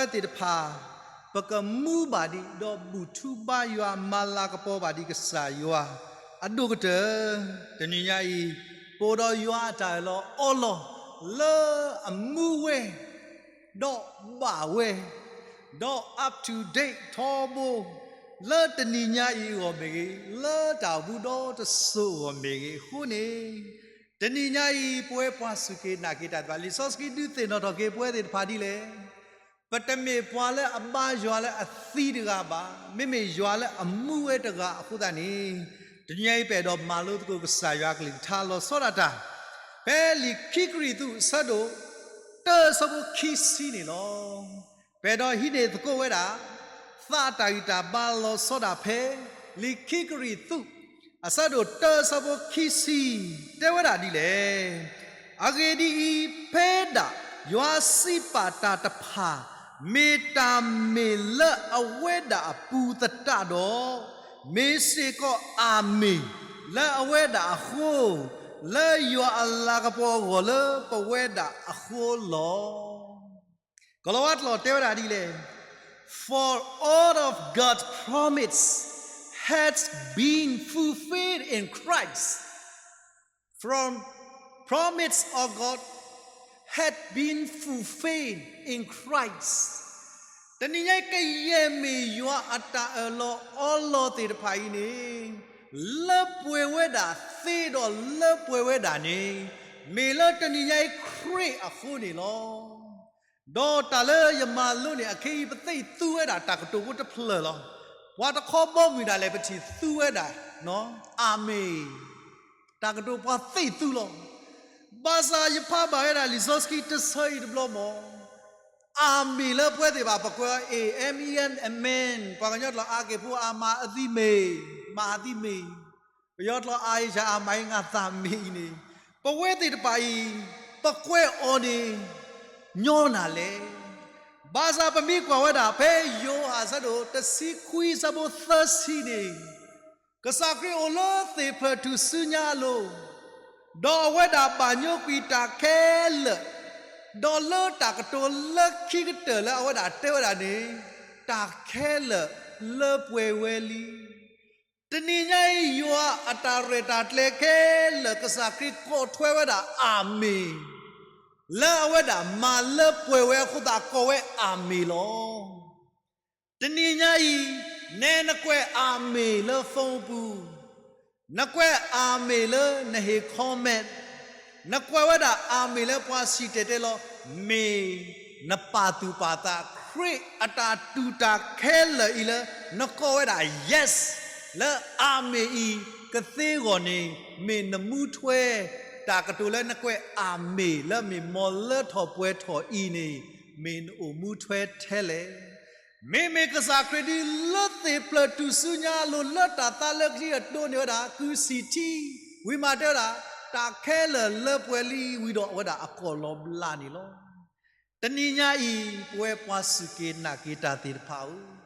ပဝဲသ့ၣ်တဖၣ် ပကမူဘၣ်ဒံး ဒီးဘူၣ်ထူဘါယွၤ မၤလၤကပီၤဘၣ်ဒံးကစၢ်ယွၤ အဒိၣ်ကတၢၢ်. တနံၤညါအံၤ ပအိၣ်ဒီးယွၤအတၢ်အၢၣ်လီၤအီလီၤ လၢအမူဝဲ ဒီးဘၣ်ဝဲ ဒီး up to date ထီဘိ လၢတနံၤညါအံၤအဂီၢ်မ့ၢ်ဂ့ၤ, လၢတၢ်အိၣ်မူဒီတစိၤအဂီၢ်မ့ၢ်ဂ့ၤအဃိန့ၣ်, တနံၤညါအံၤ ပဝဲပှၤစူၢ်က့ၤနာ်က့ၤတၢ်သ့ၣ်တဖၣ် လံာ်စီဆှံဒုးသ့ၣ်နီၣ်ထီၣ်က့ၤပဝဲသ့ၣ်တဖၣ်ဒ်လဲၣ်. ပတမ့ၢ်ပှၤလၢအဘါယွၤလၢအသံတဂၤဘၣ်, မ့မ့ၢ်ယွၤလၢအမူဝဲတဂၤအဃိသတးန့ၣ်, တနံၤညါအံၤပအဲၣ်ဒိးမၤလိသကိးကစၢ်ယွၤအကလုၢ်ကထါလီၤဆီဒၣ်တၢ်, ဖဲလံာ်ခံကရံၣ်သူးအဆၢဒိၣ် တၢအဆၢဖိခံဆံန့ၣ်လီၤ. ပအဲၣ်ဒိးဟံးန့ၢ်သကိးဝဲဒၣ် သးတၢ်ဂံၢ်တၢ်ဘါလီၤဆီဒၣ်ဖဲ လံာ်ခံကရံၣ်သူး အဆၢဒိၣ်တၢအဆၢဖိခံဆံ တဲဝဲဒၣ်ဒ်လဲၣ်. အဂ့ၢ်ဒ်အံၤ, ဖဲဒၣ်ယွၤစံးပာ်တၢ်တဖၣ် မ့ၢ်တၢ်မ့ၢ်လၢအဝဲဒၣ်အပူၤသတးဒီး, မ့ၢ်စ့ၢ်ကီးအၤမ့ၣ်လၢအဝဲဒၣ်အဃိ, လၢယွၤအလၤကပီၤအဂီၢ်လၢပဝဲဒၣ်အဃိလီၤ. ကလီၤဝါတလီၢ်တဲဝဲဒၣ်ဒ်လဲၣ်. For all of God's promise has been fulfilled in Christ. From promise of God had been fulfilled in Christ. တနံၤညါအံၤ ကယဲၢ်မ့ၢ်ယွၤအတၢ်အၢၣ်လီၤအီလီၤသ့ၣ်တဖၣ်အံၤန့ၣ်, လၢပှဲၤဝဲဒၣ်သ့ဒီးလၢပှဲၤဝဲဒၣ်န့ၣ်, မ့ၢ်လၢတနံၤညါအံၤခရံာ်အဃိန့ၣ်လီၤ. ဒီးတၢ်လၢယမၤလိန့ၣ် အခဲအံၤ ပသ့ၣ်သူဝဲဒၣ်တၢ်ကတိၤဖိတဖျၢၣ်လီၤ. ပှၤတခီဘီမုၢ်ဒၣ်လဲာ် ပထံၣ်သူဝဲဒၣ်, အၤမ့ၣ်, တၢ်ကတိၤပှၤသ့ၣ်သူလီၤ. ဘၣ်ဆၣ်ယဖးဘၣ်ဝဲဒၣ်လံာ်စီဆှံတဆၢအံၤတဘျီမး, အၤမ့ၣ်လၢပဝဲသ့ၣ်တဖၣ် ပကွဲးအီၤ A M E N, amen, ပှၤကညီကျိာ်အါက့ၤဖိ အမၤအသံမ့ၢ်, မၤအသံမ့ၢ်, ပယီၤကျိာ် I shall, I must, အမၤအသံမ့ၢ်အံၤန့ၣ်, ပဝဲသ့ၣ်တဖၣ်အံၤ ပကွဲးအီၤန့ၣ် ညီနုၢ်လဲၣ်. ဘၣ်ဆၣ်ပမ့ၢ်ကွၢ်ဝဲဒၣ် ဖဲယိၤဟၣ်အဆၢဒိၣ်တဆံခွံအဆၢဖိသၢဆံန့ၣ်, ကစၢ်ခရံာ်အိၣ်လၢသ့ၣ်ဖျၢၣ်ထူၣ်စုညါအလိၤ, ဒီးအဝဲဒၣ်ဘၣ်ညိကွံာ်တၢ်ခဲလၢာ်, ဒီးလၢတၢ်ကတိၤလၢခံကတၢၢ်လၢအဝဲဒၣ်တဲဝဲဒၣ်န့ၣ်, တၢ်ခဲလၢာ်လၢပှဲၤဝဲလံ. တနံၤညါအံၤ ယွၤအတၢ်ရဲၣ်တၢ်ကျဲၤခဲလၢာ် ကစၢ်ခရံာ်ကိးထွဲဝဲဒၣ်အၤမ့ၣ်, လၢအဝဲဒၣ်မၤလၢပှဲၤဝဲအဃိသတး ကိးဝဲအၤမ့ၣ်လီၤ. တနံၤညါအံၤ နဲနကွဲးအၤမ့ၣ်လၢ phone ပူၤ, နကွဲးအၤမ့ၣ်လၢနဟ့ၣ် comment, နကွဲးဝဲဒၣ်အၤမ့ၣ်လၢပှၤစံၣ်တဲၤတဲလီၤ, မ့ၢ်နပာ်သူၣ်ပာ်သး ခရံာ်အတၢ်တူၢ်တၢ်ခဲလၢာ်အံၤလၢ နကိးဝဲဒၣ် yes လၢအၤမ့ၣ်အံၤကသ့အဂီၢ်န့ၣ်, မ့ၢ်နမူထွဲ တၢ်ကတိၤလၢနကွဲးအၤမ့ၣ်လၢမ့ၢ်မ်လၢထီၣ်ပှဲၤထီၣ်အံၤန့ၣ်, မ့ၢ်နအိၣ်မူထွဲထဲလဲၣ်. မ့မ့ၢ်ကစၢ်ခရံာ်ဒုးလၢသ့ၣ်ဖျၢၣ်ထူၣ်စုညါအလိၤ လၢတၢ်သးလၢခံကတိၤန့ၢ်ဝဲဒၣ် ကုၢ်စံၣ်ထံ, ဝံၤမးတဲဝဲဒၣ် တၢ်ခဲလၢာ်လၢပှဲၤလံဝံၤဒီးအဝဲဒၣ်အကိာ်လီၤဘျးန့ၣ်လီၤ. တနံၤညါအံၤ ပဝဲပှၤစူၢ်က့ၤနာ်က့ၤတၢ်သ့ၣ်တဖၣ်ဧၢ,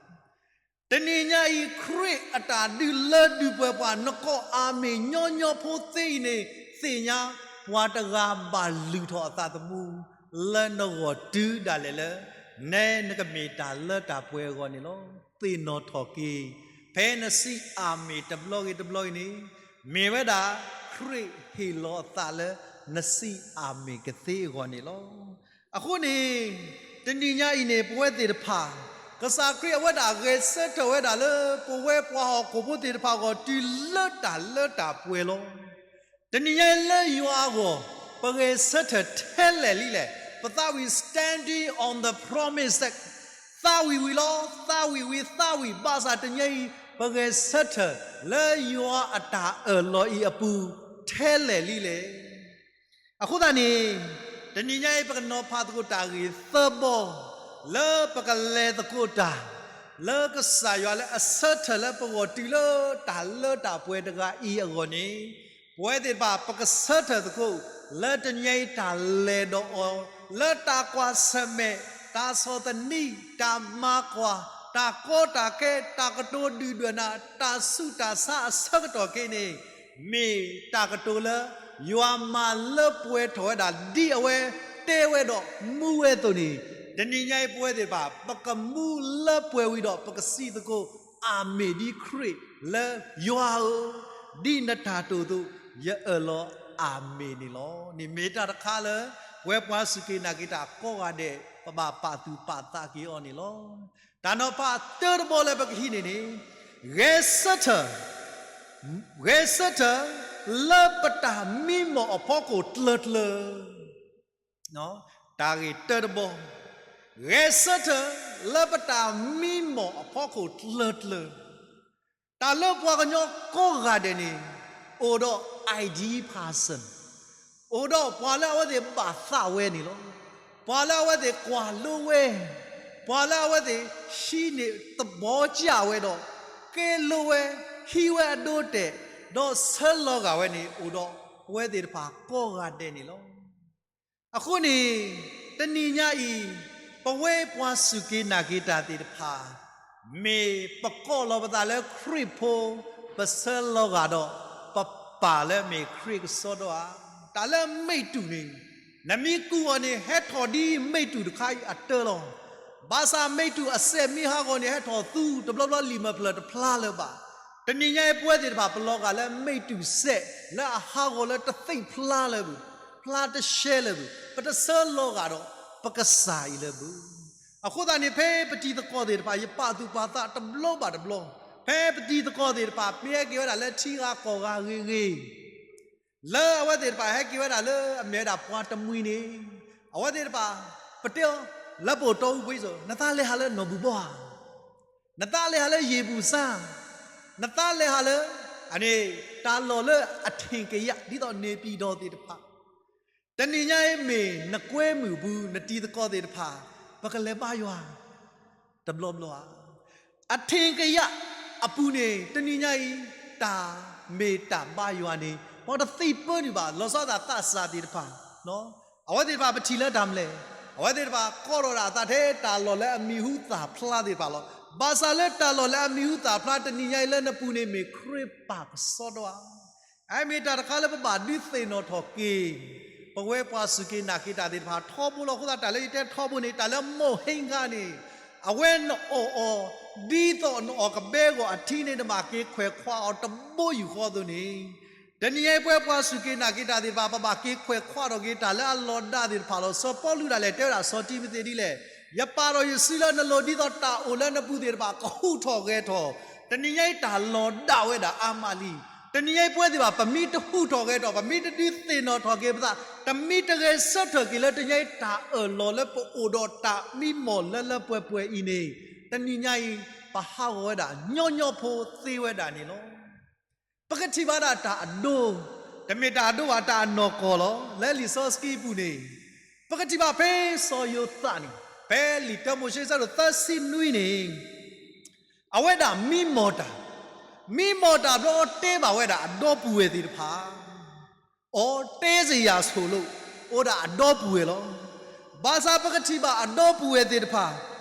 တနံၤညါအံၤ ခရံာ်အတၢ်ဒုးလၢဒုးပှဲၤပှၤ နကိးအၤမ့ၣ်ညီညီဖိသ့အံၤန့ၣ်, သ့ၣ်ညါ ပှၤတဂၤဘၣ်လုၢ်ထီၣ်အသးသမူ လၢနဂီၢ်တုၤဒၣ်လဲာ်လၢ နဲနကမ့ၢ်တၢ်လၢတၢ်ပှဲၤအဂီၢ်န့ၣ်လီၤ. သ့ၣ်နီၣ်ထီၣ်က့ၤ ဖဲနစံးအၤမ့ၣ်တဘျီဂ့ၤတဘျီဂ့ၤန့ၣ်, မ့ၢ်ဝဲဒၣ် ခရံာ်ဟ့ၣ်လီၤအသးလၢ နစံးအၤမ့ၣ်ကသ့အဂီၢ်န့ၣ်လီၤ. အဃိန့ၣ် တနံၤညါအံၤန့ၣ် ပဝဲသ့ၣ်တဖၣ် ကစၢ်ခရံာ်အဝဲဒၣ်ဂဲၤဆၢထၢၣ်ဝဲဒၣ်လၢ ပဝဲပှၤဟီၣ်ခိၣ်ဖိသ့ၣ်တဖၣ်အဂီၢ် တုၤလၢတၢ်လၢတၢ်ပှဲၤလီၤ. တနံၤညါအံၤလၢယွၤအဂီၢ် ပဂဲၤဆၢထၢၣ်ထဲလဲၣ်လံလဲၣ်. ပသးဝံၣ် standing on the promise, သးဝံၣ်ဝံၤလီၤ, သးဝံၣ်ဝံၤ သးဝံၣ် ဘၣ်ဆၣ်တနံၤညါအံၤ ပဂဲၤဆၢထၢၣ်လၢယွၤအတၢ်အၢၣ်လီၤအံၤအပူၤ ထဲလဲၣ်လံလဲၣ်. အဃိသတးန့ၣ် တနံၤညါအံၤ ပကနီၤဖးသကိးတၢ်ဂ့ၢ်သၢဘီ လၢပကလဲၤသကိးတၢ် လၢကစၢ်ယွၤလၢအဆၢထၢၣ်လၢပဂီၢ်တုၤလၢတၢ်လၢတၢ်ပှဲၤတဂၤအံၤအဂီၢ်န့ၣ်, ပဝဲသ့ၣ်တဖၣ် ပကဆၢထၢၣ်သကိး လၢတနံၤညါအံၤတၢ်လဲၤဒီးအီၤ လၢတၢ်ကွၢ်ဆၢၣ်မဲာ်, တၢ်ဆီၣ်သနံး, တၢ်မၤကွၢ်, တၢ်ကီတၢ်ခဲ, တၢ်ကတိၤဒုၣ်ဒွဲၣ်နၤ, တၢ်ဆူးတၢ်ဆါအဆၢကတီၢ်ခဲအံၤန့ၣ်, မ့ၢ်တၢ်ကတိၤလၢ ယွၤမၤလၢပှဲၤထီၣ်ဝဲဒၣ် ဒ်အဝဲတဲဝဲဒီးမူဝဲအသိးန့ၣ်, တနံၤညါအံၤပဝဲသ့ၣ်တဖၣ် ပကမူလၢပှဲၤဝံၤဒီး ပကစံးသကိး အၤမ့ၣ်ဒ်ခရံာ်လၢ ယွၤဧၢ, ဒ်နတၢ်တိာ်အသိး ယအၢၣ်လီၤအၤမ့ၣ်န့ၣ်လီၤ. န့ၣ်မ့ၢ်တၢ်တခါလၢ ပဝဲပှၤစူၢ်က့ၤနာ်က့ၤတၢ်ကိးဂၤဒဲး ပဘၣ်ပာ်သူၣ်ပာ်သးက့ၤအီၤန့ၣ်လီၤ. တၢ်နီၤဖးတၢတဘီလၢပကဟံးန့ၢ်န့ၣ်, ဂဲၤဆၢထၢၣ်, ဂဲၤဆၢထၢၣ်လၢပတၢ်မံမီၢ်အဖီခိၣ်ကျၢၤကျၢၤ တၢ်ဂ့ၢ်တၢတဘီ, ဂဲၤဆၢထၢၣ်လၢပတၢ်မံမီၢ်အဖီခိၣ်ကျၢၤကျၢၤ, တၢ်လၢပှၤကညီကိးဂၤဒဲးန့ၣ် အိၣ်ဒီး ideal person, အိၣ်ဒီးပှၤလၢအဝဲသ့ၣ်ဘၣ်သးဝဲန့ၣ်လီၤ. ပှၤလၢအဝဲသ့ၣ်ကွၢ်လိဝဲ, ပှၤလၢအဝဲသ့ၣ်ဟံးန့ၢ်သဘီကၢ်ဝဲဒီး ကဲလိဝဲ, ဟံးဝဲအဒိတဲာ်, ဒီးဆၢလီၤဂာ်ဝဲန့ၣ် အိၣ်ဒီးပဝဲသ့ၣ်တဖၣ်ကိးဂၤဒဲးန့ၣ်လီၤ. အဃိန့ၣ် တနံၤညါအံၤ ပဝဲပှၤစူၢ်က့ၤနာ်က့ၤတၢ်သ့ၣ်တဖၣ် မ့ၢ်ပကိးလီၤပသးလၢခရံာ်ဖိ ပဆၢလီၤဂာ်ဒီး ပပာ်လၢမ့ၢ်ခရံာ်ကစီဒီဧါ. တၢ်လၢမ့ၢ်တူၢ်န့ၣ် နမ့ၢ်ကူးအီၤန့ၣ် ဟဲထီၣ်ဒ်မ့ၢ်တူၢ်တခါအံၤအတၢ်လီၤ. ဘၣ်ဆၣ်မ့ၢ်တူၢ်အစဲးမ့ၢ်ဟးဂီၤန့ၣ် ဟဲထီၣ်သူတဘျီဘျီလံာ်မဲာ်ဖျၢၣ်တဖျါလၢၤဘၣ်. တနံၤညါအံၤပဝဲသ့ၣ်တဖၣ် ပလီၤဂာ်လၢမ့ၢ်တူၢ်စဲးလၢအဟးဂီၤလၢတသ့ၣ်ဖျါလၢၤဘၣ်, ဖျါတရှဲလၢၤဘၣ်, ပတဆၢလီၤဂာ်ဒီးပကစၢ်အံၤလၢၤဘၣ်. အဃိသတးန့ၣ် ဖဲပတံၤသကိးသ့ၣ်တဖၣ် ယပာ်သူၣ်ပာ်သးတဘျီဘၣ်တဘျီ, ဖဲပတံၤသကိးသ့ၣ်တဖၣ် ပဟဲက့ၤဝဲဒၣ်လၢထံဂၤကီၢ်ဂၤဂ့ၤဂ့ၤ လၢအဝဲသ့ၣ်တဖၣ်ဟဲက့ၤဝဲဒၣ်လၢအမ့ၢ်ဝဲဒၣ်ပှၤတမှံၤန့ၣ်, အဝဲသ့ၣ်တဖၣ် ပတဲအီၤ လၢပအိၣ်တီအူပူၤအံၤ နသးလဲၤဟးလၢနီၢ်ဘူၣ်ဘီဧါ, နသးလဲၤဟးလၢယ့ၣ်ပူၤစါ, နသးလဲၤဟးလၢ အန့ၣ် တၢ်လီၢ်လၢအထင်ကရ ဒ်သိးန့ၣ်ပံၤဒီးသ့ၣ်တဖၣ် တနံၤညါအံၤမ့ၢ်နကွဲမုာ်ပူၤ နတံၤသကိးသ့ၣ်တဖၣ် ပကလဲၤဘါယွၤ တဘျီဘျီဧါ. အထင်ကရ အပူၤန့ၣ် တနံၤညါအံၤ တၢ်မ့ၢ်တၢ်ဘါယွၤန့ၣ် ပှၤတသံၣ်ပၢနုာ်ဘၣ် လီၤဆီဒၣ်တၢ်သးစၢ်သ့ၣ်တဖၣ် အဝဲသ့ၣ်တဖၣ်ပထံၣ်လၢတၢ်မနုၤလဲၣ်, အဝဲသ့ၣ်တဖၣ်ကိးထီၣ်ဒၣ်အသးထဲတၢ်လီၢ်လၢအမံၤဟူသၣ်ဖျါသ့ၣ်တဖၣ်လီၤ. ဘၣ်ဆၣ်လၢတၢ်လီၢ်လၢအမံၤဟူသၣ်ဖျါတနံၤညါအံၤလၢနပူၤန့ၣ်မ့ၢ်ခရံာ်ပၢ်ကစီဒီဧါ. အမ့ၢ်တၢ်တခါလၢပဘၣ်ဒုးသ့ၣ်နီၣ်ထီၣ်က့ၤ ပဝဲပှၤစူၢ်က့ၤနာ်က့ၤတၢ်သ့ၣ်တဖၣ်ထီဘိလီၤ. အဃိသတးတၢ်လၢယတဲထီဘိန့ၣ် တၢ်လၢမိၢ်ဟ့ဂၤန့ၣ် အဝဲနအီၣ်အီၤ ဒ်သိးနအီၣ်ကဘဲဂီၤအထံန့ၣ် နဘၣ်က့ၤခွဲးခွါအီၤတဘိယူၢ်ဃီအသိးန့ၣ်, တနံၤညါအံၤပဝဲပှၤစူၢ်က့ၤနာ်က့ၤတၢ်သ့ၣ်တဖၣ် ပဘၣ်က့ၤခွဲးခွါထီၣ်က့ၤတၢ်လၢအလီၤဒါသ့ၣ်တဖၣ်လီၤ. စီၤပီလူးဒၣ်လဲာ်တဲဝဲဒၣ်စီၤတံၤမသ့းဒ်လဲၣ်, ယပာ်ထီၣ်ယစုလၢနလိၤ ဒ်သိးတၢ်အိၣ်လၢနပူၤသ့ၣ်တဖၣ်ကဟူးထီၣ်ဂဲၤထီၣ်. တနံၤညါအံၤတၢ်လီၤဒါဝဲဒၣ်အါမးလံ. တနံၤညါအံၤပဝဲသ့ၣ်တဖၣ် ပမ့ၢ်တဟူးထီၣ်ဂဲၤထီၣ်, ပမ့ၢ်တဒုးသ့ၣ်နီၣ်ထီၣ်က့ၤပသး, တမ့ၢ်တဂဲၤဆၢထၢၣ်က့ၤလၢတနံၤညါအံၤ တၢ်အၢၣ်လီၤလၢပအိၣ်ဒီးတၢ်မံမီၢ်လၢလၢပှဲၤပှဲၤအံၤန့ၣ်, တနံၤညါအံၤ ပဟးဂီၤဝဲဒၣ်ညီညီဖိသ့ဝဲဒၣ်န့ၣ်လီၤ. ပကထံၣ်ဘၣ်ဒၣ်တၢ်အဒိ, တမ့ၢ်တၢ်အဒိဘၣ် တၢ်အနီၢ်ကီၢ်လီၤ. လၢလံာ်စီဆှံအပူၤန့ၣ် ပကထံၣ်ဘၣ်ဖဲစီၤယိၤသးန့ၣ် ဖဲလံာ်တၢမိၤၡ့ဆၢဒိၣ်သၢဆံနွံန့ၣ် အဝဲဒၣ်မံမီၢ်တၢ်, မံမီၢ်တၢ်ဘျီအီၤတဲဘၣ်ဝဲဒၣ်အဒီပုၢ်ဝဲၢ်သ့ၣ်တဖၣ်, အီၤတဲစ့ၢ်ယၤဆိၣ်လိ အိၣ်ဒၣ်အဒီပုၢ်ဝဲၢ်လီၤ. ဘၣ်ဆၣ်ပကထံၣ်ဘၣ်အဒီပုၢ်ဝဲၢ်သ့ၣ်တဖၣ်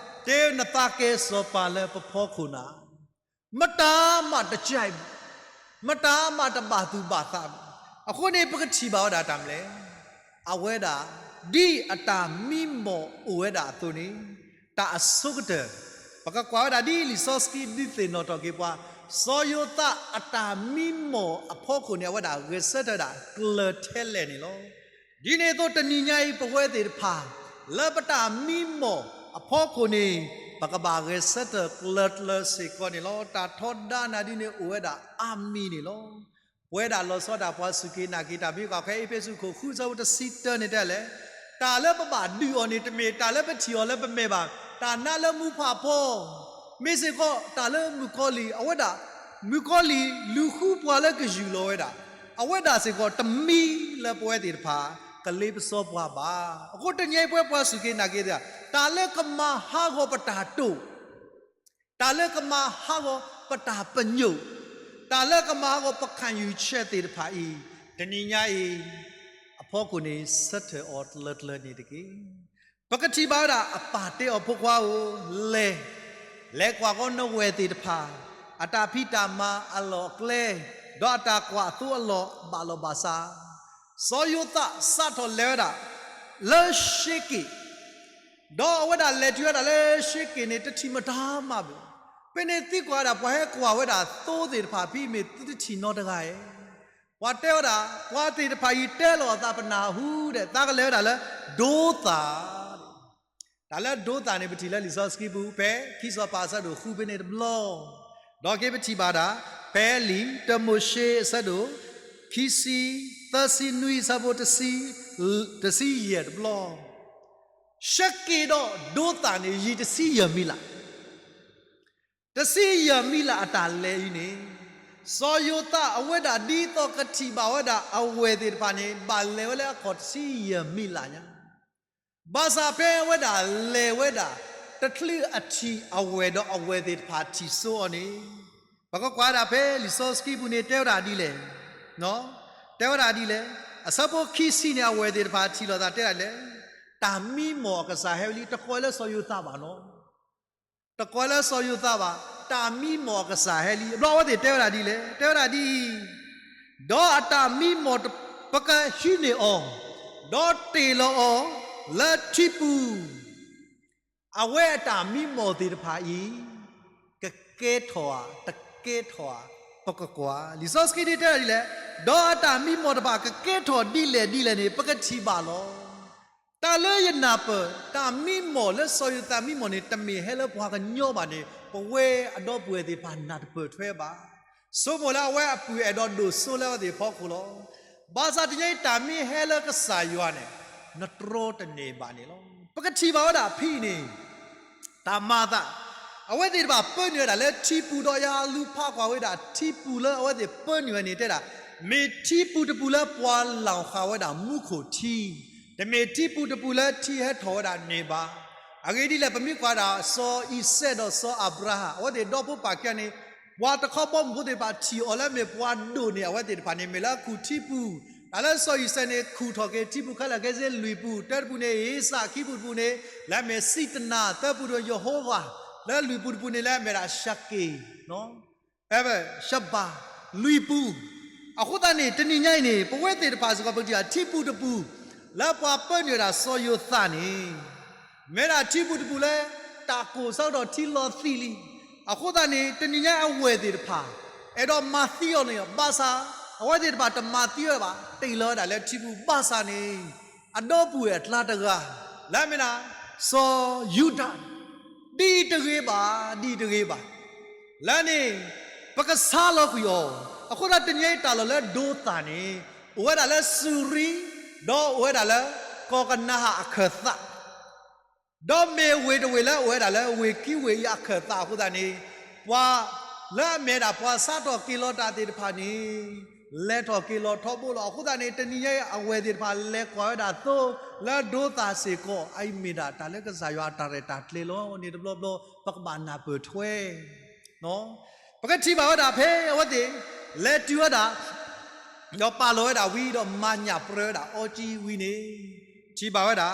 တဲနသးကဲစီၤပၤလၢပဖီခိၣ်နၤ မတၤမးတကဲ, မတၤမးတဘၣ်သူၣ်ဘၣ်သးဘၣ်. အဃိန့ၣ် ပကထံၣ်ဘၣ်ဝဲဒၣ်တၢ်မနုၤလဲၣ်, အဝဲဒၣ် ဒ်အတၢ်မံမီၢ်အိၣ်ဝဲဒၣ်အသိးန့ၣ်, တၢ်အဆိကတၢၢ် ပကကွၢ်ဝဲဒၣ်ဒ်လံာ်စီဆှံဒုးသ့ၣ်နီၣ်ထီၣ်က့ၤပှၤ, စီၤယိၤသးအတၢ်မံမီၢ်အဖီခိၣ်န့ၣ် အဝဲဒၣ်ဂဲၤဆၢထၢၣ်ဒၣ်ကျၢၤထဲလဲၣ်န့ၣ်လီၤ. ဒ်န့ၣ်အသိးတနံၤညါအံၤ ပဝဲသ့ၣ်တဖၣ် လၢပတၢ်မံမီၢ်အဖီခိၣ်န့ၣ် ပကဘၣ်ဂဲၤဆၢထၢၣ်ကျၢၤကျၢၤစ့ၢ်ကီးန့ၣ်လီၤ. တၢ်ထီဒါနၤဒ်န့ၣ်အိၣ်ဝဲဒၣ်အါမံၤန့ၣ်လီၤ. ပဝဲဒၣ်လီၤဆီဒၣ်ပှၤစူၢ်က့ၤနာ်က့ၤတၢ် မ့ၢ်ကွၢ်ဖဲအ့းဖ့းစူးခိၣ်ဃုဆၢဖိတဆံတၢန့ၣ်တဲလဲၣ်, တၢ်လၢပဘၣ်ဒုးအီၤန့ၣ် တမ့ၢ်တၢ်လၢပထံၣ်အီၤလၢပမဲာ်ဘၣ်, တၢ်နးလၢမူဖးဖီ မ့ၢ်စ့ၢ်ကီးတၢ်လၢမုၣ်ကီၤလံၢ် အဝဲဒၣ် မုၣ်ကီၤလံၢ်လူၤဃုပှၤလၢကယူၢ်လီၤဝဲဒၣ်, အဝဲဒၣ်စ့ၢ်ကီးတမံၤလၢပဝဲသ့ၣ်တဖၣ် ကလ့ပစီပှၤဘၣ်. အဃိတနံၤအံၤပဝဲပှၤစူၢ်က့ၤနာ်က့ၤတၢ် တၢ်လၢကမၤဟးဂီၤပတၢ်တိာ်, တၢ်လၢကမၤဟးဂီၤပတၢ်ပညိၣ်, တၢ်လၢကမၤဟးဂီၤပခံယူၢ်ဆၢသ့ၣ်တဖၣ်အံၤ, တနံၤညါအံၤ အဖီခိၣ်န့ၣ် ဆၢထၢၣ်အီၤတလၢတလၢန့ၣ်တက့ၢ်. ပကထံၣ်ဘၣ်ဝဲဒၣ်အပၢ်တဲအီၤဖိခွါဧၢ, လဲၤ, လဲၤကွၢ်ဃီနဝဲၢ်သ့ၣ်တဖၣ် အတၢ်ဖံးတၢ်မၤအလီၢ်အကျဲ, ဒီးအတၢ်ကွၢ်အသိအလီၢ်ဘၣ်လီၤဘၣ်စး, စီၤယိၤသးစးထီၣ်လဲၤဝဲဒၣ် လၢၡ့က့ၣ် ဒီးအဝဲဒၣ်လဲၤတုၤဝဲဒၣ်လၢၡ့က့ၣ်န့ၣ် တထံၣ်မတၤမးဘၣ်. ဖဲန့ၣ်သံကွၢ်ဝဲဒၣ် ပှၤဟဲကွၢ်ဝဲဒၣ်သိသ့ၣ်တဖၣ်ဖဲအံၤ မ့ၢ်သုတထံၣ်နီတဂၤဧါ. ပှၤတဲဝဲဒၣ် ပှၤသ့ၣ်တဖၣ်အံၤတဲလီၤအသး ပနၢ်ဟူဒီး သးကလဲၤဝဲဒၣ်လၢဒိသၣ် တၢ်လၢဒိသၣ်န့ၣ် ပထံၣ်လၢလံာ်စီဆှံပူၤ ဖဲခံစီၤပၤအဆၢဒိၣ်ဃုဖဲန့ၣ်တဘျီ, ဒီးက့ၤပထံၣ်ဘၣ်ဒၣ် ဖဲလံာ်တၢမိၤၡ့အဆၢဒိၣ် ခံဆံ, သၢဆံနွံအဆၢဖိ တဆံယဲၢ်တဘျီ, ၡ့က့ဒီးဒိသၣ်န့ၣ် ယံၤတဆံယဲၢ်မံးလး တဆံယဲၢ်မံးလးအတၢ်လဲၤအံၤန့ၣ်, စီၤယိၤသးအဝဲဒၣ်ဒ်သိးကထံၣ်ဘၣ်ဝဲဒၣ် အဝဲၢ်သ့ၣ်တဖၣ်န့ၣ် ဘၣ်လဲၤဝဲလၢအခီၣ်တဆံယဲၢ်မံးလးညါ, ဘၣ်ဆၣ်ဖဲအဝဲဒၣ်လဲၤဝဲဒၣ် တချုးအထံၣ်အဝဲၢ်ဒီးအဝဲၢ်သ့ၣ်တဖၣ်ထံၣ်စိအီၤန့ၣ်, ပကကွၢ်ဒၣ်ဖဲလံာ်စီဆှံပူၤန့ၣ် တဲဝဲဒၣ်ဒ်လဲၣ်, တဲဝဲဒၣ်ဒ်လဲၣ်, အဆၢဖိခံဆံန့ၣ် အဝဲၢ်သ့ၣ်တဖၣ်ထံၣ်လိာ်သးတဲဒၣ်လဲၣ်, တၢ်မံမီၢ်အကစၢ်ဟဲလံ, တကိးလၢစီၤယိၤသးဘၣ်နီၤ တကိးလၢစီၤယိၤသးဘၣ်, တၢ်မံမီၢ်အကစၢ်ဟဲလံ. အဘျီအဝဲသ့ၣ်တဲဝဲဒၣ်ဒ်လဲၣ်, တဲဝဲဒၣ်ဒ်အံၤ, ဒီးအတၢ်မံမီၢ် ပကဟံးန့ၢ်အီၤ, ဒီးတ့ၢ်လီၤအီၤလၢထံပူၤ, အဝဲအတၢ်မံမီၢ်သ့ၣ်တဖၣ်အံၤ ကကဲထီၣ်ဧါ, တကဲထီၣ်ဧါ, ပကကွၢ်. လံာ်စီဆှံန့ၣ်တဲဝဲဒၣ်ဒ်လဲၣ်, ဒီးအတၢ်မံမီၢ်တဖၣ် ကကဲထီၣ်ဒ်လဲၣ်ဒ်လဲၣ်န့ၣ် ပကထံၣ်ဘၣ်လီၤ. တၢ်လၢယနၢ်ပၢၢ် တၢ်မံမီၢ်လၢစီၤယိၤသးမံမီၢ်န့ၣ် တမ့ၢ်ဟဲလၢပှၤကညီဘၣ်န့ၣ် ပဝဲအဒီပုၢ်ဝဲၢ်သ့ၣ်တဖၣ်နၢ်တပၢၢ်ထွဲဘၣ်. ဆိကမိၣ်လၢအဝဲအပုၢ်အဲၣ်ဒိးဒိၣ်စိလၢအဝဲသ့ၣ်အဖီခိၣ်လီၤ. ဘၣ်ဆၣ်တနံၤအံၤတၢ်မ့ၢ်ဟဲလၢကစၢ်ယွၤန့ၣ် နတြီတန့ၢ်ဘၣ်န့ၣ်လီၤ. ပကထံၣ်ဘၣ်ဝဲဒၣ်ဖဲအံၤန့ၣ် တၢ်မၤအသး, အဝဲသ့ၣ်တဖၣ်ပၢနုာ်ဝဲဒၣ်လၢထံပူၤဒီးယလူၤဖးကွၢ်ဝဲဒၣ်ထံပူၤလၢအဝဲသ့ၣ်ပၢနုာ်ဝဲန့ၣ်တဲဒၣ်, မ့ၢ်ထံပူၤတပူၤလၢပှၤလီၤဃာ်ဝဲဒၣ်မူခိၣ်ထံ, တမ့ၢ်ထံပူၤတပူၤလၢထံဟဲထီၣ်ဝဲဒၣ်န့ၣ်ဘၣ်. အဂ့ၢ်ဒ်လဲၣ် ပမ့ၢ်ကွၢ်ဒၣ်စီၤအံၤစဲးဒီးစီၤအၤဘြၤဟၣ် အဝဲသ့ၣ်ဒီဖိပာ်ကဲန့ၣ် ပှၤတခီဘီမုၢ်ဖိသ့ၣ်တဖၣ်ထံၣ်အီၤလၢမ့ၢ်ပှၤဒိၣ်န့ၢ်အဝဲသ့ၣ်တဖၣ်န့ၣ် မ့ၢ်လၢအခူၣ်ထံပူၤ, တၢ်လၢစီၤအံၤစဲးန့ၣ် ခူၣ်ထီၣ်က့ၤထံပူၤခဲလၢာ်ခဲဆ့လွံၢ်ပူၤ, တၢတပူၤန့ၣ် အ့စၣ်, ခံပူၤတပူၤန့ၣ် လၢအမ့ၢ်စံးတနၤ, သၢပူၤတပူၤ ယဟိဝၤ, လၢလွံၢ်ပူၤတပူၤန့ၣ် လၢအမ့ၢ်ဒၣ်ၡက့ၣ် အဲ ရှဘၢ်, လွံၢ်ပူၤ. အဃိသတးန့ၣ် တနံၤညါအံၤန့ၣ် ပဝဲသ့ၣ်တဖၣ်စ့ၢ်ကီး ပကထံၣ်ဘၣ်ထံပူၤတပူၤ လၢပှၤပၢနုာ်ဝဲဒၣ်စီၤယိၤသးန့ၣ် မ့ၢ်ဒၣ်ထံပူၤတပူၤလၢ တၢ်ကိၢ်ဆၢကတီၢ်ထံလီၤသံးလံ. အဃိသတးန့ၣ် တနံၤညါအဝဲၢ်သ့ၣ်တဖၣ် အဲၣ်ဒိးမၤသံအီၤန့ၣ် ဘၣ်ဆၣ် အဝဲသ့ၣ်တဖၣ်တမၤသံဝဲဘၣ်, တ့ၢ်လီၤဝဲဒၣ်လၢထံပူၤ ဘၣ်ဆၣ်န့ၣ် အဒီပုၢ်ဝဲၢ်အကျါတဂၤ လၢအမ့ၢ်ဒၣ် စီၤယူဒၤ ဒ်တဂ့ၤဘၣ်, ဒ်တဂ့ၤဘၣ်. လၢန့ၣ် ပကဆါလီၤကွံာ်အီၤ. အဃိသတးတနံၤအံၤတၢ်လီၢ်လၢဒိသၣ်န့ၣ် အိၣ်ဝဲဒၣ်လၢစူၤရံ, ဒီးအိၣ်ဝဲဒၣ်လၢကီၢ်ကနၤဧၣ်အခၢၣ်သး, ဒီးမ့ၢ်ဝ့ၢ်တဝ့ၢ်လၢအိၣ်ဝဲဒၣ်လၢဝ့ၢ်ခံဝ့ၢ်အံၤအခၢၣ်သးအဃိသတးန့ၣ် ပှၤလၢအမ့ၢ်ဒၣ်ပှၤဆါထီၣ်က့ၤလီၤတၢ်သ့ၣ်တဖၣ်န့ၣ် လဲၤထီၣ်က့ၤလီၤထီဘိလီၤ. အဃိသတးန့ၣ် တနံၤညါအံၤအဝဲၢ်သ့ၣ်တဖၣ်လဲၤကွၢ်ဝဲဒၣ်သိလၢဒိသၣ်စ့ၢ်ကီး အအံၤမ့ၢ်ဒၣ်တၢ်လၢကစၢ်ယွၤအတၢ်ရဲၣ်တၢ်ကျဲၤလီၤန့ၣ်တဘျီဘျီ ပကဘၣ်နၢ်ပၢၢ်ထွဲ ပကထံၣ်ဘၣ်ဝဲဒၣ်ဖဲအဝဲသ့ၣ် လဲၤတုၤဝဲဒၣ် ဒီးပာ်လီၤဝဲဒၣ်ဝံၤ ဒီးမၤညၣ်ပြၢဝဲဒၣ်အီကံဝံၤန့ၣ် ထံၣ်ဘၣ်ဝဲဒၣ်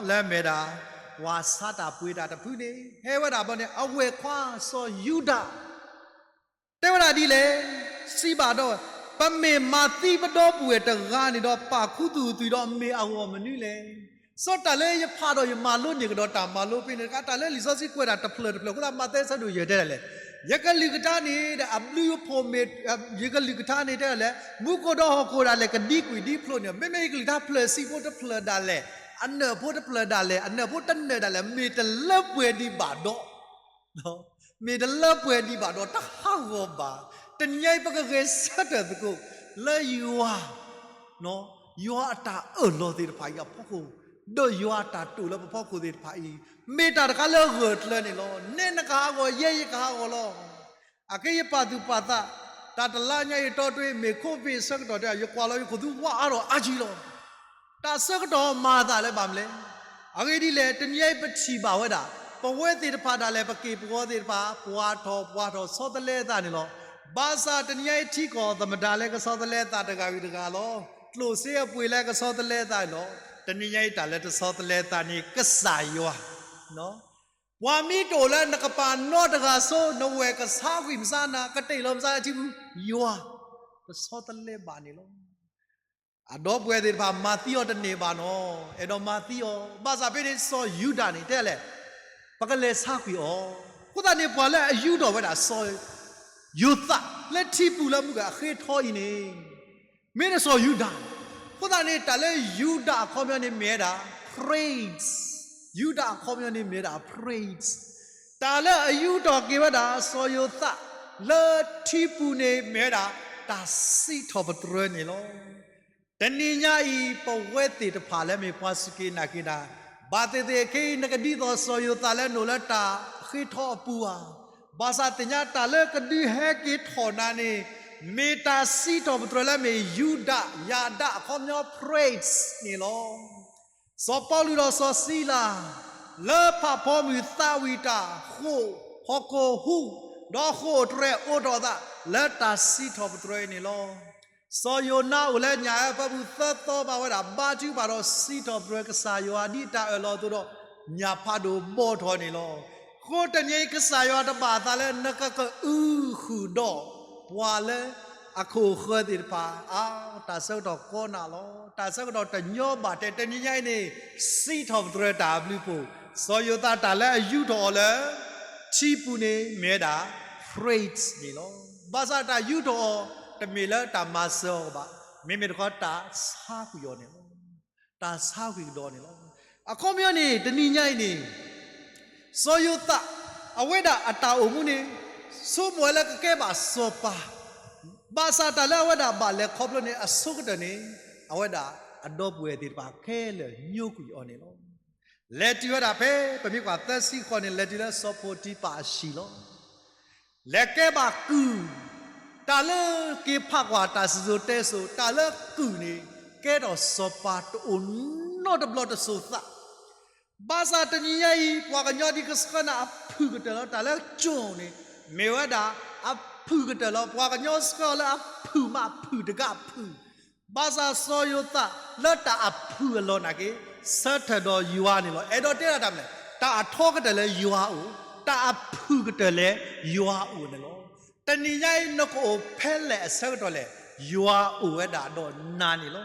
လၢအမ့ၢ်ဒၣ် ပှၤဆါတၢ်ပှ့ၤတၢ်တဖုန့ၣ် ဟဲဝဲဒၣ်ဘျီန့ၣ် အဝဲၢ်ခွါစီၤယူဒၤ တဲဝဲဒၣ်ဒ်လဲၣ်, စံးဘၣ်ဒီး ပမ့ၢ်မၤသံပဒီပုၢ်ဝဲၢ်တဂၤန့ၣ်ဒီး ပာ်ခူသူၣ်အသွံၣ်ဒီးမ့ၢ်အဂီၢ်မနုၤလဲၣ်. စီၤတၢ်လၢယဖးဒီးယမၤလိန့ၢ်ကဒီးတၢ်မၤလိဖဲန့ၣ်တခါ တၢ်လၢလံာ်စီဆှံကွဲးတၢ်တဖျၢၣ်တဖျၢၣ်အဃိသတး မးသဲဆၢဒိၣ်ယဲၢ်တဲဒၣ်လဲၣ်, ယကလုၢ်ကထါန့ၣ်ဒီး အဘျုးအဖှိၣ်မ့ၢ် ယကလုၢ်ကထါန့ၣ်တဲဒၣ်လဲၣ် မူခိၣ်ဒီးဟီၣ်ခိၣ်ဒၣ်လဲာ် ကဒံကွံာ်ဒံဖျိးန့ၣ် မ့မ့ၢ်ယကလုၢ်ကထါဖျၢၣ်ဆံးဖိတဖျၢၣ်ဒၣ်လဲာ်, အနၢၣ်ဖိတဖျၢၣ်ဒၣ်လဲာ်, အနၢၣ်ဖိတနၢၣ်ဒၣ်လဲာ် မ့ၢ်တလၢပှဲၤဒံးဘၣ်ဒီး မ့ၢ်တလၢပှဲၤဒံးဘၣ်ဒီးတဟးဂီၤဘၣ်. တနံၤအံၤပကဂဲၤဆၢထၢၣ်သကိး လၢယွၤ ယွၤအတၢ်အၢၣ်လီၤသ့ၣ်တဖၣ်အံၤအဖီခိၣ်, ဒီးယွၤအတၢ်တိာ်လၢပဖီခိၣ်သ့ၣ်တဖၣ်အံၤ မ့ၢ်တၢ်တခါလၢအဂၢၢ်ကျၢၤန့ၣ်လီၤ. နဲနကဟးဂီၤ ယဲယကဟးဂီၤလီၤ. အက့ယပာ်သူၣ်ပာ်သး, တၢ်တလါညါအံၤအတီတ့ၢ် မ့ၢ် COVID ဆၢကတီၢ်တဲ ယကွၢ်လီၤယခိၣ်သူဝါအါထီၣ်အါကံလီၤ. တၢ်ဆၢကတီၢ်မၤအသးလၢၤဘၣ်မနုၤလဲၣ်. အဂ့ၢ်ဒ်လဲၣ် တနံၤအံၤပထံၣ်ဘၣ်ဝဲဒၣ် ပဝဲသ့ၣ်တဖၣ်ဒၣ်လဲာ် ပက့ၢ်ပဂီၤသ့ၣ်တဖၣ် ပှၤထီၣ်ပှၤထီၣ်ဆီတလဲအသးန့ၣ်လီၤ. ဘၣ်ဆၣ်တနံၤအံၤထံကီၢ်သမ္မတလဲၤကဆီတလဲအသးတဂၤဂ့ၤတဂၤလီၤ. ကျိၣ်စ့အပှ့ၤလဲၤကဆီတလဲအသးန့ၣ်လီၤ. တနံၤအံၤတၢ်လၢတဆီတလဲအသးန့ၣ် ကစၢ်ယွၤ ပှၤမ့ၢ်တအိၣ်လၢနကပၤနီတဂၤစိ နဝဲၢ်ကဆါကွံာ်မဆါနၤ ကတ့ၢ်လီၤမဆါနၤထံပူၤ ယွၤ တဆီတလဲဘၣ်န့ၣ်လီၤ. အဒီပုၢ်ဝဲၢ်သ့ၣ်တဖၣ်မၤသံအီၤတန့ၢ်ဘၣ်နီၤ, အဲၣ်ဒိးမၤသံအီၤ, ဘၣ်ဆၣ်ဖဲန့ၣ်စီၤယူဒၤန့ၣ်တဲလဲၣ်, ပကလဲၤဆါကွံာ်အီၤ. အဃိသတးန့ၣ် ပှၤလၢအယူးထီၣ်ဝဲဒၣ်စီၤယိၤသးလၢထံပူၤလၢမုၢ်ဂၤအဃ့ထီအံၤန့ၣ် မ့ၢ်ဒၣ်စီၤယူဒၤ. အဃိသတးန့ၣ် တၢ်လၢယူဒၤအခီပညီန့ၣ်မ့ၢ်ဝဲဒၣ် praise, ယူဒၤအခီပညီန့ၣ်မ့ၢ်ဝဲဒၣ် praise, တၢ်လၢအယူးထီၣ်က့ၤဝဲဒၣ်စီၤယိၤသးလၢထံပူၤန့ၣ်မ့ၢ်ဝဲဒၣ် တၢ်စံးထီၣ်ပတြၢၤန့ၣ်လီၤ. တနံၤညါအံၤ ပဝဲသ့ၣ်တဖၣ်လၢမ့ၢ်ပှၤစူၢ်က့ၤနာ်က့ၤတၢ်, ဘၣ်သ့ၣ်သ့ၣ်ခဲအံၤ နကဒ်သိးစီၤယိၤသးလၢနအိၣ်လၢတၢ်ဃ့ထီအပူၤဧါ. ဘၣ်ဆၣ်သ့ၣ်ညါတၢ်လၢကဒုးဟဲက့ၤထီၣ်နၤန့ၣ် မ့ၢ်တၢ်စံးထီၣ်ပတြၢၤလၢမ့ၢ်ယူဒၤ ယၤဒၤအခီပညီ praise န့ၣ်လီၤ. စီၤပီလူးဒီးစီၤစံလၤ လၢဖးဖီမုၢ်သးဝံၣ်တၢ်ဃိာ်ဟီၣ်ခိၣ်ဟူး, ဒီးဃိာ်တြဲၤအိးထီၣ်အသးလၢတၢ်စံးထီၣ်ပတြၢၤအံၤန့ၣ်လီၤ. စီၤယိၤနါအိၣ်လၢညၣ်အၢဖၢပူၤသၢသီဘၣ်ဝဲဒၣ် ဘါထုကဖၣ်ဒီးစံးထီၣ်ပတြၢၤကစၢ်ယွၤဒ်တၢ်အၢၣ်လီၤအသိးဒီး ညၣ်ဖးဒိၣ်ဘီၣ်ထီၣ်န့ၣ်လီၤ. အဃိတနံၤအံၤကစၢ်ယွၤတဘၣ်အသးလၢနကကအုဃုာ်ဒီးပှၤလၢအခိၣ်ဃၢၤသ့ၣ်တဖၣ်, အါ, တၢ်ဆၢကတီၢ်ကီနးလီၤ. တၢ်ဆၢကတီၢ်တညီဘၣ်တဲ တနံၤညါအံၤန့ၣ် စံးထီၣ်ပတြၢၤတၢ်အဘျုးအဖှိၣ်, စီၤယိၤသးတၢ်လၢအယူးထီၣ်အီၤလၢ ထံပူၤန့ၣ်မ့ၢ်ဝဲဒၣ် praise န့ၣ်လီၤ. ဘၣ်ဆၣ်တၢ်ယူးထီၣ်အီၤ တမ့ၢ်လၢတၢ်မၤစၢၤအီၤဘၣ်, မ့မ့ၢ်တခီတၢ်ဆါကွံာ်အီၤန့ၣ်လီၤ. တၢ်ဆါကွံာ်ကဒီးန့ၣ်လီၤ. အခီပညီန့ၣ် တနံၤညါအံၤန့ၣ် စီၤယိၤသး အဝဲဒၣ်အတၢ်အိၣ်မူန့ၣ် ဆိကမိၣ်ဝဲလၢကကဲဘၣ်စီၤပၤ, ဘၣ်ဆၣ်တၢ်လၢအဝဲဒၣ်ဘၣ်လဲၤခီဖျိန့ၣ် အဆိကတၢၢ်န့ၣ် အဝဲဒၣ်အဒီပုၢ်ဝဲၢ်သ့ၣ်တဖၣ်ခဲလၢာ်ညိကွံာ်အီၤန့ၣ်လီၤ. လဲၤတုၤဝဲဒၣ်ဖဲ ပမ့ၢ်ကွၢ်သၢဆံဃီန့ၣ် လဲၤတုၤလၢစီၤပိၤတံဖၤအဟံၣ်လီၤ. လဲၤကဲဘၣ်ကုၢ်, တၢ်လၢက့ၤဖးကွၢ်တၢ်စံၣ်စိၤတဲစိၤ တၢ်လၢကုၢ်န့ၣ် ကဲထီၣ်စီၤပၤတအိၣ်နီတဘျီတစိၤသး ဘၣ်ဆၣ်တနံၤညါအံၤ ပှၤကညီဒ်ကဆှၢနၤအဖုၣ်ကတၢၢ်လီၤ. တၢ်လၢကၠိၣ်န့ၣ် မ့ၢ်ဝဲဒၣ်အဖုၣ်ကတၢၢ်လီၤ. ပှၤကညီဆှၢအီၤလၢအဖုၣ်မးဖုၣ်တဂၤအဖုၣ်, ဘၣ်ဆၣ်စီၤယိၤသးလၢတၢ်အဖုၣ်အလီၢ်နာ်က့ ဆၢထၢၣ်ဒီးယွၤန့ၣ်လီၤ. အဲၣ်ဒိးတဲဒၣ်တၢ်မနုၤလဲၣ်, တၢ်အထီကတၢၢ်လၢယွၤအအိၣ်, တၢ်အဖုၣ်ကတၢၢ်လၢယွၤအအိၣ်န့ၣ်လီၤ. တနံၤညါအံၤ နကအိၣ်ဖဲလဲၣ်အဆၢကတီၢ်လဲၣ်, ယွၤအိၣ်ဝဲဒၣ်ဒီးနၤန့ၣ်လီၤ.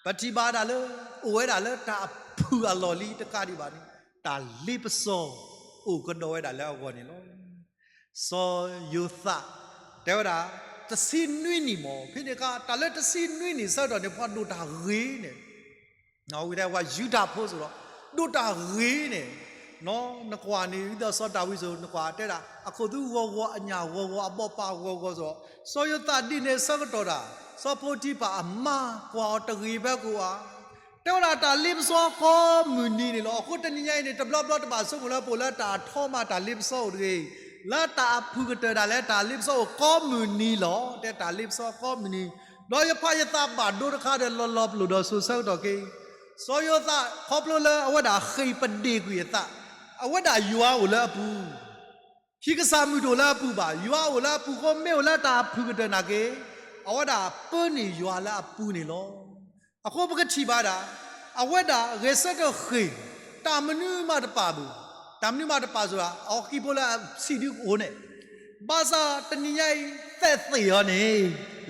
ပထံၣ်ဘၣ်ဒၣ်လၢ အိၣ်ဝဲဒၣ်လၢတၢ်အဖုၣ်အလီၢ်လံတကးဒံးဘၣ်န့ၣ် တၢ်လ့ပစီအိၣ်ကဒီးဝဲဒၣ်လၢအဂီၢ်န့ၣ်လီၤ. စီၤယိၤသး တဲဝဲဒၣ် တဆံနွံနံၣ်မ့ၢ် ဖဲန့ၣ်အခါ တၢ်လၢတဆံနွံနံၣ်ဆၢကတီၢ်န့ၣ် ပှၤဒိၣ်တၢ်ဂ့ၤန့ၣ် ဝံၤတဲဝဲယူဒၤဖိစ့ၢ်ဒီး ဒိၣ်တၢ်ဂ့ၤန့ၣ်, နကွၢ်န့ၣ် ဒ်သိးစီၤဒၤဝံးစ့ၢ် နကွၢ်တဲဒၣ် အခိၣ်သူဂီၤဂီၤ အညၣ်ဂီၤဂီၤ အဘီပာ်ဂီၤဂီၤစ့ၢ်ဒီး စီၤယိၤသးဒ်န့ၣ်ဆၢကတီၢ်ဒၣ် စီၤပိၤတံဖၤအမါကွၢ်အီၤတဂ့ၤဖဲကအိၣ်ဧါ. တဲဝဲဒၣ်တၢ်လ့ပစီကိးမုၢ်နံၤန့ၣ်လီၤ. အဃိတနံၤညါအံၤန့ၣ် တဘျီဘျီတဘၣ်ဆိကမိၣ်လၢပအိၣ်လၢတၢ်အထီမးတၢ်လ့ပစီအိၣ်တဂ့ၤ, လၢတၢ်အဖုၣ်ကတၢၢ်ဒၣ်လဲာ်တၢ်လ့ပစီအိၣ်ကိးမုၢ်နံၤလီၤ. တဲတၢ်လ့ပစီကိးမုၢ်နံၤ, ဒီးယဖးယသးဘၣ်ဒိတခါဒီးလီၤလီၤပလိာ်ဒီးစိၤဆၢကတီၢ်က့ၤ စီၤယိၤသးခီဖျိလၢအဝဲဒၣ်ဃ့ၢ်ပဒ့ၣ်ကွံာ်အသး, အဝဲဒၣ်ယွၤအိၣ်လၢအပူၤ, ဟံၣ်ကစၢ်မုၢ်တအိၣ်လၢအပူၤဘၣ်, ယွၤအိၣ်လၢအပူၤအဃိ မ့ၢ်အိၣ်လၢတၢ်အဖုၣ်ကတၢၢ်နာ်က့ အဝဲဒၣ်ပၢနုာ်ယွၤလၢအပူၤန့ၣ်လီၤ. အဃိပကထံၣ်ဘၣ်ဒၣ် အဝဲဒၣ်ဂဲၤဆၢထၢၣ်ဃ့ၢ် တၢ်မနုၤမးတပာ်ဘၣ်, တၢ်မနုၤမးတပာ်စ့ၢ်ဧါ, အဟံၣ်ဖိလၢအဆံးဒုကအိၣ်န့ၣ်, ဘၣ်ဆၣ်တနံၤညါအံၤ သဲးသ့ၣ်အီၤန့ၣ်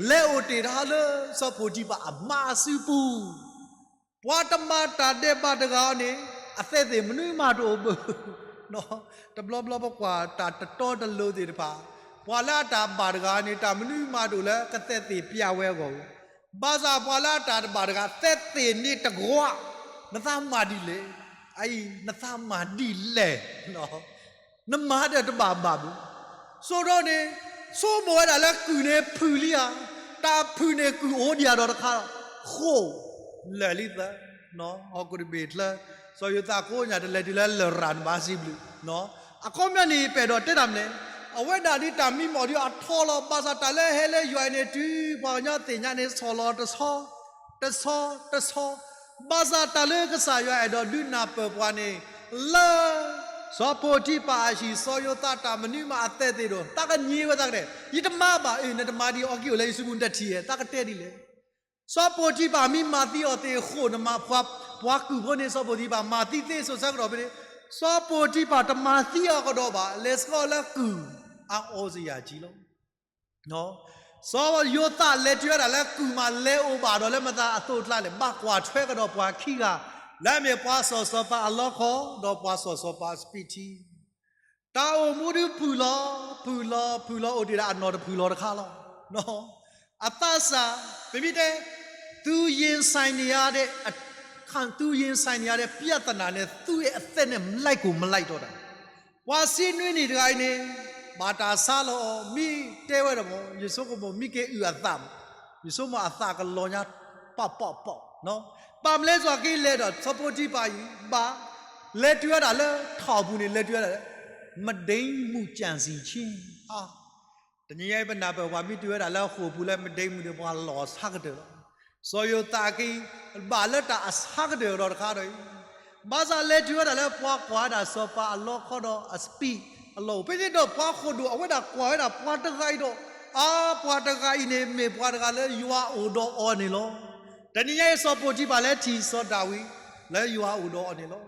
လဲၤအိၣ်တ့ၢ်တၢ်လၢစီၤပိၤတံဖၤအမါအစုပူၤ ပှၤတမၤတၢ်ဒဲးဘးတဂၤအံၤန့ၣ် အသဲးသ့ၣ်မနုၤမးတအိၣ်ဘၣ်. တဘျီဘျီပကွၢ်တၢ်တတီတလိၤသ့ၣ်တဖၣ်, ပှၤလၢအတၢ်ဘၣ်တဂၤအံၤန့ၣ် တၢ်မနုၤမးတအိၣ်လၢကသဲးသ့ၣ်ပျဲဝဲအဂီၢ်, ဘၣ်ဆၣ်ပှၤလၢအတၢ်တဘၣ်တဂၤ သဲးသ့ၣ်န့ၣ်တကွၢ်, နသးမၤဒ်လဲၣ်, အအံၤ နသးမၤဒ်လဲၣ် နမၤဒီးတဘၣ်ဘၣ်ဘၣ်. စိဒီးန့ၣ် ဆိကမိၣ်ဝဲဒၣ်လၢကုၢ်န့ၣ်ဖုၣ်လံဧါ, တၢ်ဖုၣ်န့ၣ်ကုၢ်အိၣ်ဒံးဧါဒီးတခါ, ဃိာ်လၢာ်လံသၢ, ဟီၣ်ခိၣ်တဘ့ၣ်ချၢ, စီၤယိၤသးကိးညၣ်တလဲၤတုၤလၢလရာ်နဘၣ်စံးဘျုး, အခီပညီန့ၣ် ပအဲၣ်ဒိးတဲတၢ်မနုၤလဲၣ်, အဝဲဒၣ်ဒ်တၢ်မံမီၢ်ဒ်အထီလီၤ, ဘၣ်ဆၣ်တၢ်လၢဟဲလၢယွၤအံၤန့ၣ် တုၤပှၤကညီသ့ၣ်ညါန့ၣ် ဆီၣ်လီၤတဆီ တဆီတဆီ, ဘၣ်ဆၣ်တၢ်လၢကစၢ်ယွၤအဲၣ်ဒိးဒုးနၢ်ပၢၢ်ပှၤန့ၣ် လၢ စီၤပိၤတံဖၤအဟံၣ် စီၤယိၤသးတၢ်မနုၤမးအသဲးသ့ၣ်ဒိၣ် သးကညံဝဲသးကတဲာ်, ယတမၤဘၣ်, အ့ၣ် နတမၤဒံးအီၤက့ၤအိၣ်လၢယစုပူၤ နတထံၣ်ဧါ, သးကတဲဒ်လဲၣ်. စီၤပိၤတံဖၤမ့ၢ်မၤသံအီၤသ့ၣ်အဃိ နမၤပှၤ ပှၤကုၢ်ဖိန့ၣ် စီၤပိၤတံဖၤမၤသံသ့စိၤဆၢကတီၢ်ဖဲန့ၣ်, စီၤပိၤတံဖၤတမၤသံအီၤကဒီးဘၣ်, လဲၤဆှၢအီၤလၢကုၢ် အအိၣ်စယၤကံလီၤ. စီၤယိၤသးလဲၤတုၤဝဲဒၣ်လၢကုၢ်မး လဲၤအိၣ်ဘၣ်ဒီးလၢမတၤအသိးအကျါလဲၣ်, ဘၣ်ကွၢ်ထွဲကဒီးပှၤခံဂၤ, လၢအမ့ၢ်ပှၤစီၤစီၤပၤအလီခီ ဒီးပှၤစီၤစီၤပၤအစပံးထံ. တၢ်အိၣ်မူဒုးဖုၣ်လီၤ, ဖုၣ်လီၤ, ဖုၣ်လီၤ အိၣ်တ့ၢ်ဒၣ်အနီၢ်တဖုၣ်လီၤတခါလီၤ. အသးစၢ်, ပမ့ၢ်တဲ သူရင်ဆိုင်နေရတဲ့ သူရင်ဆိုင်နေရတဲ့ ပြဿနာနဲ့ သူ့ရဲ့အသက်နဲ့ မလိုက်ကိုမလိုက်တော့တာ. ပှၤဆံနွံနံၣ်တဂၤအံၤန့ၣ် ဘၣ်တၢ်ဆါလီၤအီၤ မ့ၢ်တဲဝဲဒၣ်မ့ၢ် ယဆိကမိၣ် မ့ၢ်က့ၤအုၣ်အသးမး, ယဆိကမိၣ်အသးကလီၤညါ ပီၣ်ပီၣ်ပီၣ်, ဘၣ်မနုၤလဲၣ် စီၤကံလဲၤဒီး စီၤပီတံဖၤအံၤ ဘၣ်လဲၤတုၤဝဲဒၣ်လၢထီၣ်ပူၤန့ၣ် လဲၤတုၤဝဲဒၣ်လၢ မဒိမ်းမူၣ်ကြံစည်ခြင်း တနံၤညါအံၤ ပနၢ်ပၢၢ်ပှၤမ့ၢ်တုၤဝဲဒၣ်လၢဃိာ်ပူၤလၢမဒိမ်းမူၣ်န့ၣ် ပှၤလီၤအဆါကတၢၢ်လီၤ. စီၤယိၤသးအခံ ဘၣ်လၢတၢ်အဆါကတၢၢ်ဒီးတခါဒီးအံၤ, ဘၣ်ဆၣ်လဲၤတုၤဝဲဒၣ်လၢပှၤကွၢ်ဝဲဒၣ်စီၤပၤအလီခီဒီးအစပံးအလီၢ်အိၣ် ဖဲန့ၣ်ဒီးပှၤဃိာ်ဒိၣ်အဝဲဒၣ်ကွၢ်ဝဲဒၣ်ပှၤတဂၤအံၤဒီး အါ ပှၤတဂၤအံၤန့ၣ် မ့ၢ်ပှၤတဂၤလၢယွၤအိၣ်ဒီးအီၤန့ၣ်လီၤ. တနံၤညါအံၤ စီၤပီတံဖၤလဲၤထံၣ်စီၤဒၤဝံးလၢယွၤအိၣ်ဒီးအီၤန့ၣ်လီၤ.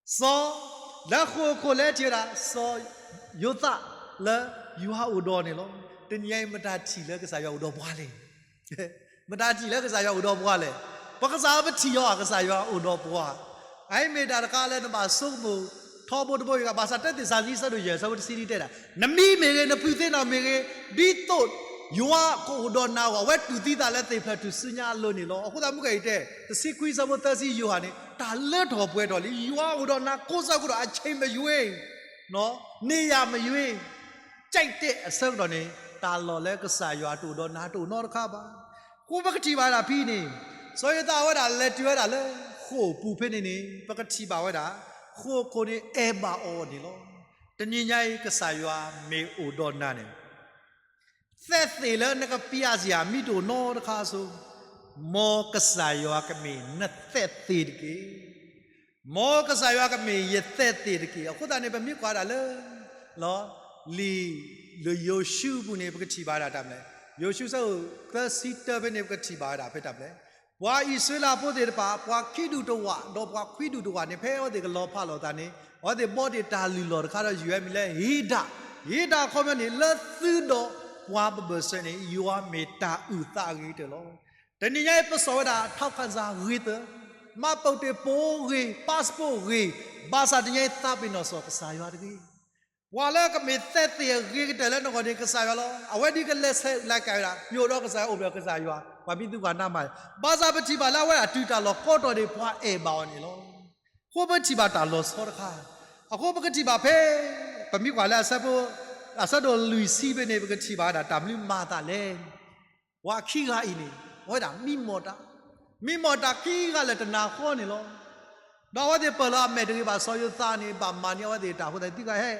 စီၤ လၢဃိာ်အခိၣ်လဲၤထံၣ်ဝဲဒၣ် စီၤယိၤသးလၢယွၤအိၣ်ဒီးအီၤန့ၣ်လီၤ. တနံၤညါအံၤ မတၤထံၣ်လၢကစၢ်ယွၤအိၣ်ဒီးပှၤလဲၣ်. မတၤထံၣ်လၢကစၢ်ယွၤအိၣ်ဒီးပှၤလဲၣ်. ပကစၢ်ပထံၣ်အီၤ ကစၢ်ယွၤအိၣ်ဒီးပှၤ, အအံၤမ့ၢ်တၢ်တခါလၢနဘၣ်ဆိကမိၣ်ထီဘိတဘိယဂၤ ဘၣ်ဆၣ်တၢသ့းစၤလနံ ဆၢဒိၣ်ယဲၢ် ဆၢဖိတဆံနွံတဲဒၣ် နမံၤမ့ၢ်ဂ့ၤ နဖုသ့ၣ်နီၣ်မ့ၢ်ဂ့ၤ, ဒ်သိးယွၤကအိၣ်ဒီးနၤအဂီၢ် အဝဲတူၢ်သံသးလၢသ့ၣ်ဖျၢၣ်ထူၣ်စုညါအလိၤန့ၣ်လီၤ. အဃိသတးမုၢ်ကဲအံၤတဲ တဆံခွံဆၢဖိသၢဆံယိၤဟၣ်န့ၣ် တၢ်လၢထီၣ်ပှဲၤထီၣ်လံ. ယွၤအိၣ်ဒီးနၤကိးဆၢကတီၢ် အဆ့ၣ်မယွ့ န့ၢ်ယၤမယွ့ ကဲးတဲးအဆၢကတီၢ်န့ၣ် တၢ်လီၢ်လၢကစၢ်ယွၤတအိၣ်ဒီးနၤတအိၣ်နီတခါဘၣ်. အဃိပကထံၣ်ဘၣ်ဝဲဒၣ်ဖဲအံၤန့ၣ် စီၤယိၤသးဝဲဒၣ်လဲၤတုၤဝဲဒၣ်လၢဃိာ်ပူၤဖဲန့ၣ်န့ၣ် ပကထံၣ်ဘၣ်ဝဲဒၣ် ဃိာ်ခိၣ်န့ၣ်အဲၣ်ဘၣ်အီၤန့ၣ်လီၤ. တနံၤညါအံၤ ကစၢ်ယွၤမ့ၢ်အိၣ်ဒီးနၤန့ၣ် သက်သေလၢနကပျၢ်စ့ၢ်ဧါ မ့ၢ်တအိၣ်နီတခါအသိး, မ်ကစၢ်ယွၤကမ့ၢ်နသက်သေတက့ၢ်. မ်ကစၢ်ယွၤကမ့ၢ်ယသက်သေတက့ၢ်. အဃိသတးန့ၣ် ပမ့ၢ်ကွၢ်ဒၣ်လၢ လံာ်လၢယိၤၡူအပူၤန့ၣ် ပကထံၣ်ဘၣ်ဝဲဒၣ်တၢ်မနုၤလဲၣ်. ယိၤၡူဆၢဒိၣ်သၢဆံတၢဖဲန့ၣ် ပကထံၣ်ဘၣ်ဝဲဒၣ်ဖဲတၢ်မနုၤလဲၣ်. ပှၤအံၣ်စရ့လးဖိသ့ၣ်တဖၣ် ပှၤခံဒူၣ်တဝာ် ဒီးပှၤခွံဒူၣ်တဝာ်န့ၣ် ဖဲအဝဲသ့ၣ်ကလီၤဖးလိာ်သးန့ၣ် အဝဲသ့ၣ်ဘီးတ့ၢ်တၢ်လုၢ်လီၢ်တခါဒီး ယုၢ်ဝဲမံၤလၢဟ့ဒၣ်, ဟ့ဒၣ်အခီပညီန့ၣ် လၢသုဒီးပှၤဘၢၣ်စၢၤန့ၣ် ယွၤမ့ၢ်တၢ်အုၣ်သးအဂ့ၤကတၢၢ်လီၤ. တနံၤညါအံၤ ပစိာ်ဝဲဒၣ် ထောက်ခံစာ ဂ့ၤသၢ, မှတ်ပုံတင် ဖိဂ့ၤ, passport ဂ့ၤ, ဘၣ်ဆၣ်တနံၤညါအံၤ သးပ့ၤနီၣ်စီၤကစၢ်ယွၤတဂ့ၤ. ပှၤလၢကမ့ၢ်သက်သေအဂ့ၤကတၢၢ်လၢနဂီၢ်န့ၣ် ကစၢ်ယွၤလီၤ. အဝဲဒၣ်ကလဲၤဆဲးလဲၤကဲဝဲဒၣ် ယအိၣ်ဒီးကစၢ်ယွၤ အိၣ်ဒီးကစၢ်ယွၤ ပှၤမံသူၣ်ပှၤနါမး, ဘၣ်ဆၣ်ပထံၣ်ဘၣ်လၢအဝဲဒၣ်တုၤတၢ်လီၢ်ကိးတီၢ်န့ၣ် ပှၤအဲၣ်ဘၣ်အီၤန့ၣ်လီၤ. အဃိပထံၣ်ဘၣ်တၢ်လီၤဆီတခါ, အဃိပကထံၣ်ဘၣ်ဖဲ ပမ့ၢ်ကွၢ်လၢအဆၢဖိ အဆၢဒိၣ်လွံၢ်ဆံဖဲန့ၣ် ပကထံၣ်ဘၣ်ဝဲဒၣ် တၢ်မနုၤမၤအသးလဲၣ်. ပှၤခံဂၤအံၤန့ၣ် အဝဲဒၣ်မံမီၢ်တၢ်, မံမီၢ်တၢ်ခံဂၤလၢာ်တနၤဃီန့ၣ်လီၤ. ဒီးအဝဲသ့ၣ်ပၢၢ်လီၤအမဲာ်တဂ့ၤဘၣ် စီၤယိၤသးန့ၣ် ဘၣ်မၤန့ၢ်အဝဲသ့ၣ်တၢ်အဃိသတး သုဂၤဟဲ,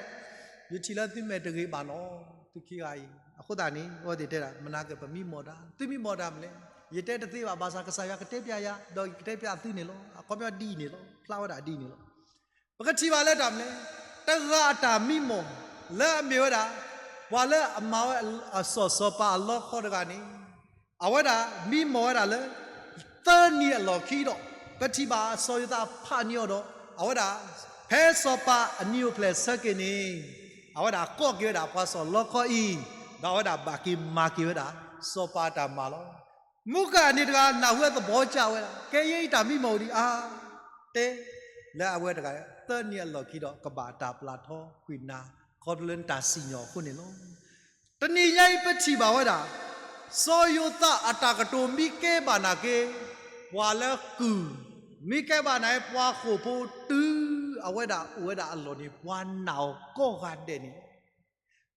ယထံၣ်လၢသုမဲာ်တဂ့ၤဘၣ်နီၤ, သုခံဂၤအံၤ. အဃိသတးန့ၣ် အဝဲသ့ၣ်တဲဒၣ် မနၤက့ၤပမံမီၢ်တၢ်, သုမံမီၢ်တၢ်မနုၤလဲၣ်. ယတဲတသ့ဘၣ် ဘၣ်ဆၣ်ကစၢ်ယွၤကတဲပျးယၤ ဒီးယကတဲပျးသုန့ၣ်လီၤ. အခီပညီဒ်အံၤန့ၣ်လီၤ, ဖျါဝဲဒၣ်ဒ်အံၤန့ၣ်လီၤ. ပကထံၣ်ဘၣ်လၢတၢ်မနုၤလဲၣ်, တဂၤအတၢ်မံမီၢ် လၢအမ့ၢ်ဝဲဒၣ် ပှၤလၢအမၤဝဲအစီၤစီၤပၤအလီခီတဂၤန့ၣ် အဝဲဒၣ်မံမီၢ်ဝဲဒၣ်လၢ သၢနံၣ်အလီၢ်ခံဒီး ပထံၣ်ဘၣ်စီၤယိၤသးဖးန့ၢ်အီၤဒီး အဝဲဒၣ် ဖဲစီၤပၤအနံၤအိၣ်ဖျဲၣ်ဆၢက့ၤန့ၣ် အဝဲဒၣ်ကိးက့ၤဝဲဒၣ်ပှၤစီၤလီခီအံၤ, ဒီးအဝဲဒၣ်ဘၣ်က့ၤမၤက့ၤဝဲဒၣ် စီၤပၤအတၢ်မၤလီၤ. မူကၤန့ၣ်တဂၤ နၢ်ဟူသဘီကၢ်ဝဲဒၣ် ကဲယဲအံၤတၢ်မံမီၢ်ဒံးဧါ, တဲ လၢအဝဲတဂၤ သၢနံၣ်အလီၢ်ခံဒီး ကဘၣ်တၢ်ပျၢ်ထီကွံာ်နၤ ခီဖျိလၢနတၢ်စံၣ်ညီၣ်အဃိန့ၣ်လီၤ. တနံၤညါအံၤပထံၣ်ဘၣ်ဝဲဒၣ် စီၤယိၤသးအတၢ်ကတိၤမ့ၢ်ကဲဘၣ်နာ်က့ ပှၤလၢကုၢ်, မ့ၢ်ကဲဘၣ်နာ်က့ ပှၤဃိာ်ဖိတုၤအဝဲဒၣ်အိၣ်ဝဲဒၣ်အလီၢ်န့ၣ် ပှၤနာ်အီၤကိးဂၤဒဲးန့ၣ်လီၤ.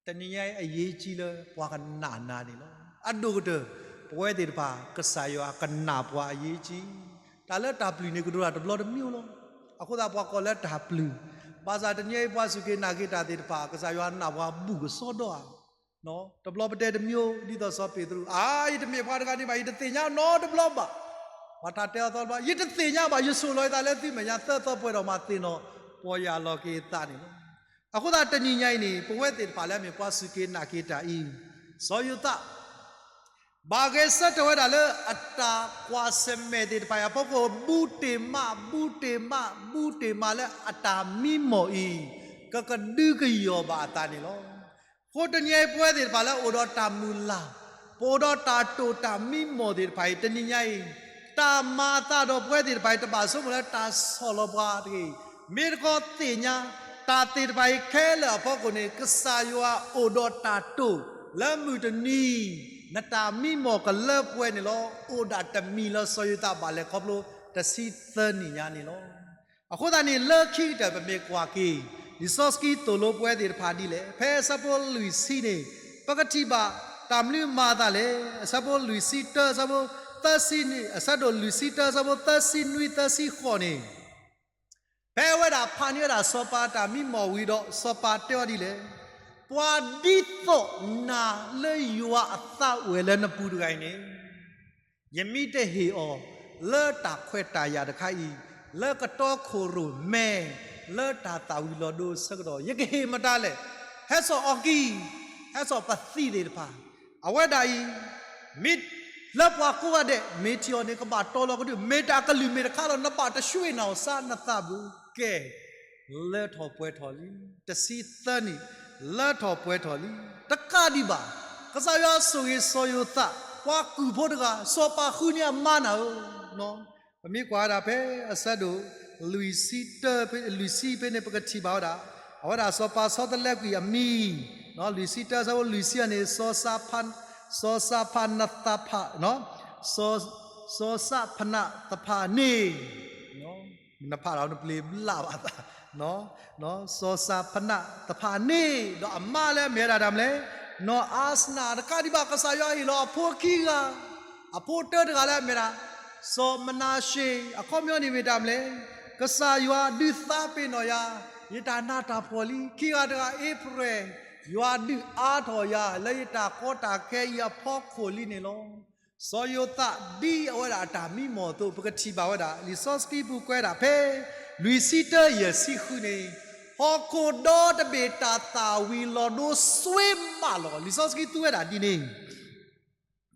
တနံၤညါအံၤအရေးကြီးလၢပှၤကနာ်နၤန့ၣ်လီၤ. အဒိၣ်ကတၢၢ် ပဝဲသ့ၣ်တဖၣ် ကစၢ်ယွၤကနာ်ပှၤအရေးကြီး, တၢ်လၢတၢ်ပျုၢ်န့ၣ် ကဒိးတၢ်တဘျီတမံၤလီၤ. အဃိသတးပှၤကိးလၢတၢ်ပျုၢ်, ဘၣ်ဆၣ်တနံၤညါအံၤပှၤစူၢ်က့ၤနာ်က့ၤတၢ်သ့ၣ်တဖၣ် ကစၢ်ယွၤနာ်ပှၤဘူးကစီဒီဧါ. တဘျီပတဲတမံၤ ဒ်သိးစီၤပ့းတရူး, အါ ယတမ့ၢ်ပှၤတဂၤန့ၣ်ဘၣ်, ယတသ့ၣ်ညါနီတဘျီဘၣ်. ပှၤတၢ်တဲအီၤသီတဘျီ, ယတသ့ၣ်ညါဘၣ်, ယဆိၣ်လီၤယသးလၢသုမဲာ်ညါသၢသီပှဲၤဒီးမၤသ့ၣ်နီၣ် ပီၢ်ယၢ်လီၤက့ၤအသးန့ၣ်လီၤ. အဃိသတးတနံၤညါအံၤန့ၣ် ပဝဲသ့ၣ်တဖၣ်လၢအမ့ၢ်ပှၤစူၢ်က့ၤနာ်က့ၤတၢ်အံၤ, စီၤယိၤသး ဘၣ်ဂဲၤဆၢထၢၣ်ဝဲဒၣ်လၢအတၢ်ကွၢ်ဆၢၣ်မဲာ်သ့ၣ်တဖၣ်အံၤအဖီခိၣ် ဘူးတ့ၢ်မး ဘူးတ့ၢ်မး ဘူးတ့ၢ်မးလၢအတၢ်မံမီၢ်အံၤ ကကဒုကယီၢ်ဘၣ်အသးန့ၣ်လီၤ. အဃိတနံၤအံၤပဝဲသ့ၣ်တဖၣ်လၢအအိၣ်ဒီးတၢ်မုၢ်လၢ် ပအိၣ်ဒီးတၢ်တိာ်တၢ်မံမီၢ်သ့ၣ်တဖၣ်အံၤ တနံၤညါအံၤ တၢ်မၤအသးဒီးပဝဲသ့ၣ်တဖၣ်အံၤ တဘၣ်ဆိကမိၣ်လၢတၢ်ဆီၣ်လီၤပှၤတဂ့ၤ. မ့ၢ်တခီသ့ၣ်ညါ တၢ်သ့ၣ်တဖၣ်အံၤခဲလၢာ်အဖီခိၣ်န့ၣ် ကစၢ်ယွၤအိၣ်ဒီးတၢ်တိာ်လၢမုၢ်တနံၤ နတၢ်မံမီၢ်ကလၢပှဲၤန့ၣ်လီၤ. အိၣ်ဒၣ်တမံၤလၢစီၤယိၤသးဘၣ်လဲၤခီဖျိ တဆံသၢနံၣ်ညါန့ၣ်လီၤ. အဃိသတးန့ၣ် လၢခံကတၢၢ်ပမ့ၢ်ကွၢ်က့ၤ လံာ်စီဆှံသိၣ်လိပဝဲသ့ၣ်တဖၣ်ဒ်လဲၣ်. ဖဲအဆၢဖိလွံၢ်ဆံန့ၣ် ပကထံၣ်ဘၣ် တၢ်မနုၤမၤအသးလဲၣ်. အဆၢဖိလွံၢ်ဆံတၢ အဆၢဖိသၢဆံနွံ အဆၢဒိၣ်လွံၢ်ဆံတၢ အဆၢဖိသၢဆံနွံ သၢဆံဃိးန့ၣ် ဖဲအဝဲဒၣ်ဖးန့ၢ်ဝဲဒၣ်စီၤပၤတၢ်မံမီၢ်ဝံၤဒီး စီၤပၤတဲအီၤဒ်လဲၣ်, ပှၤဒ်သိးနၤလၢယွၤအသးအိၣ်ဝဲလၢနပူၤတဂၤအံၤန့ၣ် ယမ့ၢ်တဟ့ၣ်အီၤလၢတၢ်ခွဲးတၢ်ယာ်တခါအံၤ လၢကတီခိၣ်ရိၣ်မဲ လၢတၢ်သၣ်ဝံၤလီၤဒိအဆၢကတီၢ် ယကဟ့ၣ်မတၤလဲၣ်. ဟဲစိာ်အီၤကံ, ဟဲစိာ်ပသံၣ်သ့ၣ်တဖၣ်. အဝဲဒၣ်အံၤ မ့ၢ်လၢပှၤကိးဂၤဒဲး မ့ၢ်ထံၣ်အီၤန့ၣ် ကဘၣ်တီလီၤကဒု, မ့ၢ်တၢ်ကလုၢ်မ့ၢ်တခါလီၤ နဘၣ်တဆှ့ၣ်နီၣ်စါနသးဘၣ်. ကဲ လၢထီၣ်ပှဲၤထီၣ်လံ. တဆံသၢနံၣ် လၢထီၣ်ပှဲၤထီၣ်လံ. တကးဒံးဘၣ် ကစၢ်ယွၤဆိၣ်ဂ့ၤစီၤယိၤသး ပှၤကုၢ်ဖိတဂၤ စီၤပၤဃုန့ၢ်အမါနၤဧၢ. ပမ့ၢ်ကွၢ်ဝဲဒၣ်ဖဲအဆၢဒိၣ် လွံၢ်ဆံတၢ လွံၢ်ဆံဖဲန့ၣ် ပကထံၣ်ဘၣ်ဝဲဒၣ် အဝဲဒၣ်စီၤပၤဆီတလဲကွံာ်အမံၤ, လွံၢ်ဆံတၢ အဆၢဖိလွံၢ်ဆံန့ၣ် စီၤစးဖနသဖၣ်, စီၤစးဖနသဖၣ်န့ၣ် နဖးဒီးနပျ့ၤဘျးဘၣ်သး, စီၤစးဖနသဖၣ်န့ၣ် ဒီးအမါလၢအမ့ၢ်ဝဲဒၣ်တၢ်မနုၤလဲၣ်, နီၢ်အါစနၤ. တကးဒံးဘၣ် ကစၢ်ယွၤဟ့ၣ်လီၤအဖိခံဂၤ, အဖိတၢတဂၤလၢအမ့ၢ်ဒၣ် စီၤမနၤၡ့, အခီပညီန့ၣ်မ့ၢ်တၢ်မနုၤလဲၣ်, ကစၢ်ယွၤဒုးသးပ့ၤနီၣ်ယၤ, ယတၢ်နးတၢ်ဖှီၣ်လံ. ခံဂၤတဂၤအ့ဖရဲၣ်, ယွၤဒုးအါထီၣ်ယၤ လၢယတၢ်ကီတၢ်ခဲအံၤအဖီခိၣ်လံန့ၣ်လီၤ. စီၤယိၤသးဒ်အဝဲဒၣ်အတၢ်မံမီၢ်အသိး ပကထံၣ်ဘၣ်ဝဲဒၣ် လံာ်စီဆှံပူၤကွဲးဒၣ်ဖဲ လွံၢ်ဆံတၢ ယဲၢ်ဆံဃုန့ၣ်, ဟီၣ်ခိၣ်ဒီတဘ့ၣ်တၢ်သၣ်ဝံၤလီၤဒိစွ့မးလီၤ. လံာ်စီဆှံသူဝဲဒၣ်ဒ်န့ၣ်,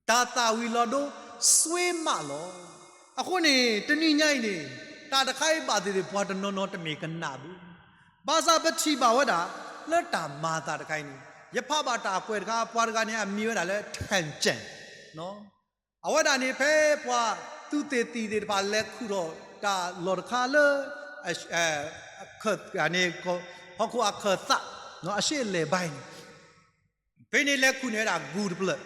တၢ်သၣ်ဝံၤလီၤဒိစွ့မးလီၤ. အဃိန့ၣ် တနံၤညါအံၤန့ၣ် တၢ်တခါအံၤဘၣ်သ့ၣ်သ့ၣ် ပှၤတနီၤနီၤတမ့ၢ်ကနၣ်ဘၣ်. ဘၣ်ဆၣ်ပထံၣ်ဘၣ်ဝဲဒၣ် လၢတၢ်မၤအသးတခါအံၤန့ၣ် ယဖးဘၣ်တၢ်ကွဲးတခါ ပှၤတဂၤန့ၣ် အမံၤဝဲဒၣ်လၢ ထၣ်ကၠၣ် အဝဲဒၣ်န့ၣ် ဖဲပှၤသုးသ့ၣ်သံၣ်သ့ၣ်တဖၣ်လဲၤခူၣ်ထီၣ်တၢ်လီၢ်တခါလၢ ဟီၣ်ခိၣ်အခၢၣ်သး အရှေ့အလယ်ပိုင်းန့ၣ် ဖဲန့ၣ်လဲၤခူၣ်န့ၢ်ဝဲဒၣ်ဂူၢ်တဖျၢၣ်,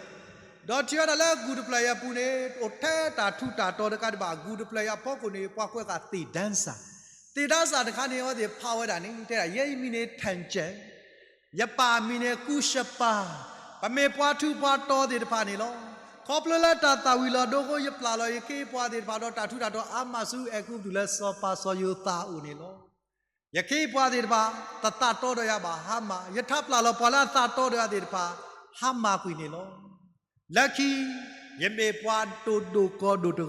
ဒီးထံၣ်ဝဲဒၣ်လၢဂူၢ်တဖျၢၣ်အံၤအပူၤန့ၣ် အိၣ်ထဲတၢ်ထူးတၢ်တီၤတကးဒံးဘၣ် ဂူၢ်တဖျၢၣ်အံၤအဖီခိၣ်န့ၣ် ပှၤကွဲးဃာ်သ့ၣ်ဒၢစၢ်, သ့ၣ်ဒၢစၢ်တခါန့ၣ် အဝဲသ့ၣ်ဖးဝဲဒၣ်န့ၣ် တဲဒၣ် ယဲအံၤမံၤန့ၣ် ထၣ်ကၠၣ် ယပၢ်မံၤန့ၣ် ကူရှပၢ်, ပမ့ၢ်ပှၤထူးပှၤတီၤသ့ၣ်တဖၣ်န့ၣ်လီၤ. ခီဖျိလၢတၢ်သၣ်ဝံၤလီၤဒိအဃိ ယပျၢ်လီၤယခ့ပှၤသ့ၣ်တဖၣ်ဒီးတၢ်ထူးတၢ်တီၤအါမးဆူအဲၤကူပတူးလၢစီၤပၤစီၤယိၤသးအအိၣ်န့ၣ်လီၤ. ယခ့ပှၤသ့ၣ်တဖၣ် တသးတီဒီးယၤဘၣ် ဟါမၢ်, ယထးပျၢ်လီၤပှၤလၢအသးတီဒီးယၤသ့ၣ်တဖၣ် ဟါမၢ်ကွံာ်န့ၣ်လီၤ. လၢခံ ယမ့ၢ်ပှၤ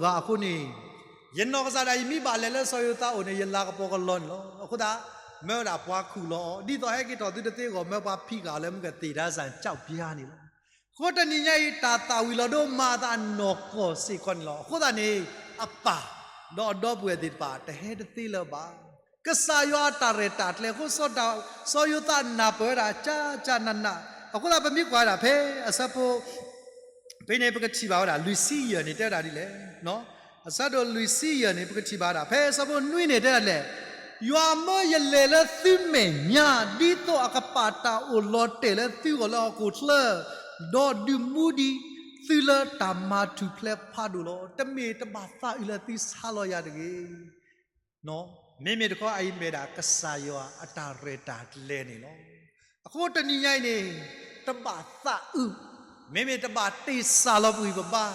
ဒိၣ်ဒိၣ်ကီၤဒိၣ်တဂၤအဃိန့ၣ် ယနီၢ်ကစၢ်ဒၣ်ယမ့ၢ်ဘၣ်လဲၤလၢစီၤယိၤသးအအိၣ်န့ၣ် ယလၤကပီၤကလီန့ၣ်လီၤ. အဃိသတး မၢဝဲဒၣ်ပှၤခူၣ်လီၤအီၤ ဒ်သိးဟဲက့ၤထီၣ်သုတသ့အဂီၢ် မၢပှၤဖံးဃာ်အီၤလၢမုၢ်ကသ့ၣ်ဒၢစၢ်ကၠီၣ်ပျါန့ၣ်လီၤ. အဃိတနံၤညါအံၤ တၢ်သၣ်ဝံၤလီၤဒိမၤသးနီၢ်ကီၢ်စ့ၢ်ကီးန့ၣ်လီၤ. အဃိသတးန့ၣ် အပၢ် ဒီးအဒီပုၢ်ဝဲၢ်သ့ၣ်တဖၣ် တဟဲတသ့လၢၤဘၣ်. ကစၢ်ယွၤအတၢ်ရဲၣ်တၢ်ကျဲၤအဃိ စီၤယိၤသးနၢ်ပၢၢ်ဝဲဒၣ် ကၠၢ်ကၠၢ်နးနး, အဃိသတးပမ့ၢ်ကွၢ်ဝဲဒၣ်ဖဲအဆၢဖိ ဖဲန့ၣ်ပကထံၣ်ဘၣ်ဝဲဒၣ် လွံၢ်ဆံယဲၢ်န့ၣ် တဲဝဲဒၣ်ဒ်လဲၣ်. အဆၢဒိၣ်လွံၢ်ဆံယဲၢ်န့ၣ် ပကထံၣ်ဘၣ်ဝဲဒၣ် ဖဲအဆၢဖိနွံန့ၣ် တဲဒၣ်ဒ်လဲၣ်, ယွၤမၢယလဲၤလၢသုမဲာ်ညါ ဒ်သိးအကပာ်တၢ်အိၣ်လီၤတဲာ်လၢသုဂီၢ်လၢဟီၣ်ခိၣ်ချၢ, ဒီးဒုးမူဒံးသုလၢတၢ်မၤထူၣ်ဖျဲးဖးဒိၣ်လီၤ. တမ့ၢ်တဘၣ်သးအုးလၢသုဆါလီၤယၤတဂ့ၤ. မ့မ့ၢ်တခီ အအံၤမ့ၢ်ဒၣ်ကစၢ်ယွၤအတၢ်ရဲၣ်တၢ်ကျဲၤန့ၣ်လီၤ. အဃိတနံၤညါအံၤန့ၣ် တဘၣ်သးအုး, မ့မ့ၢ်တဘၣ်တ့ၢ်စၢ်လီၤပှၤပဘါ.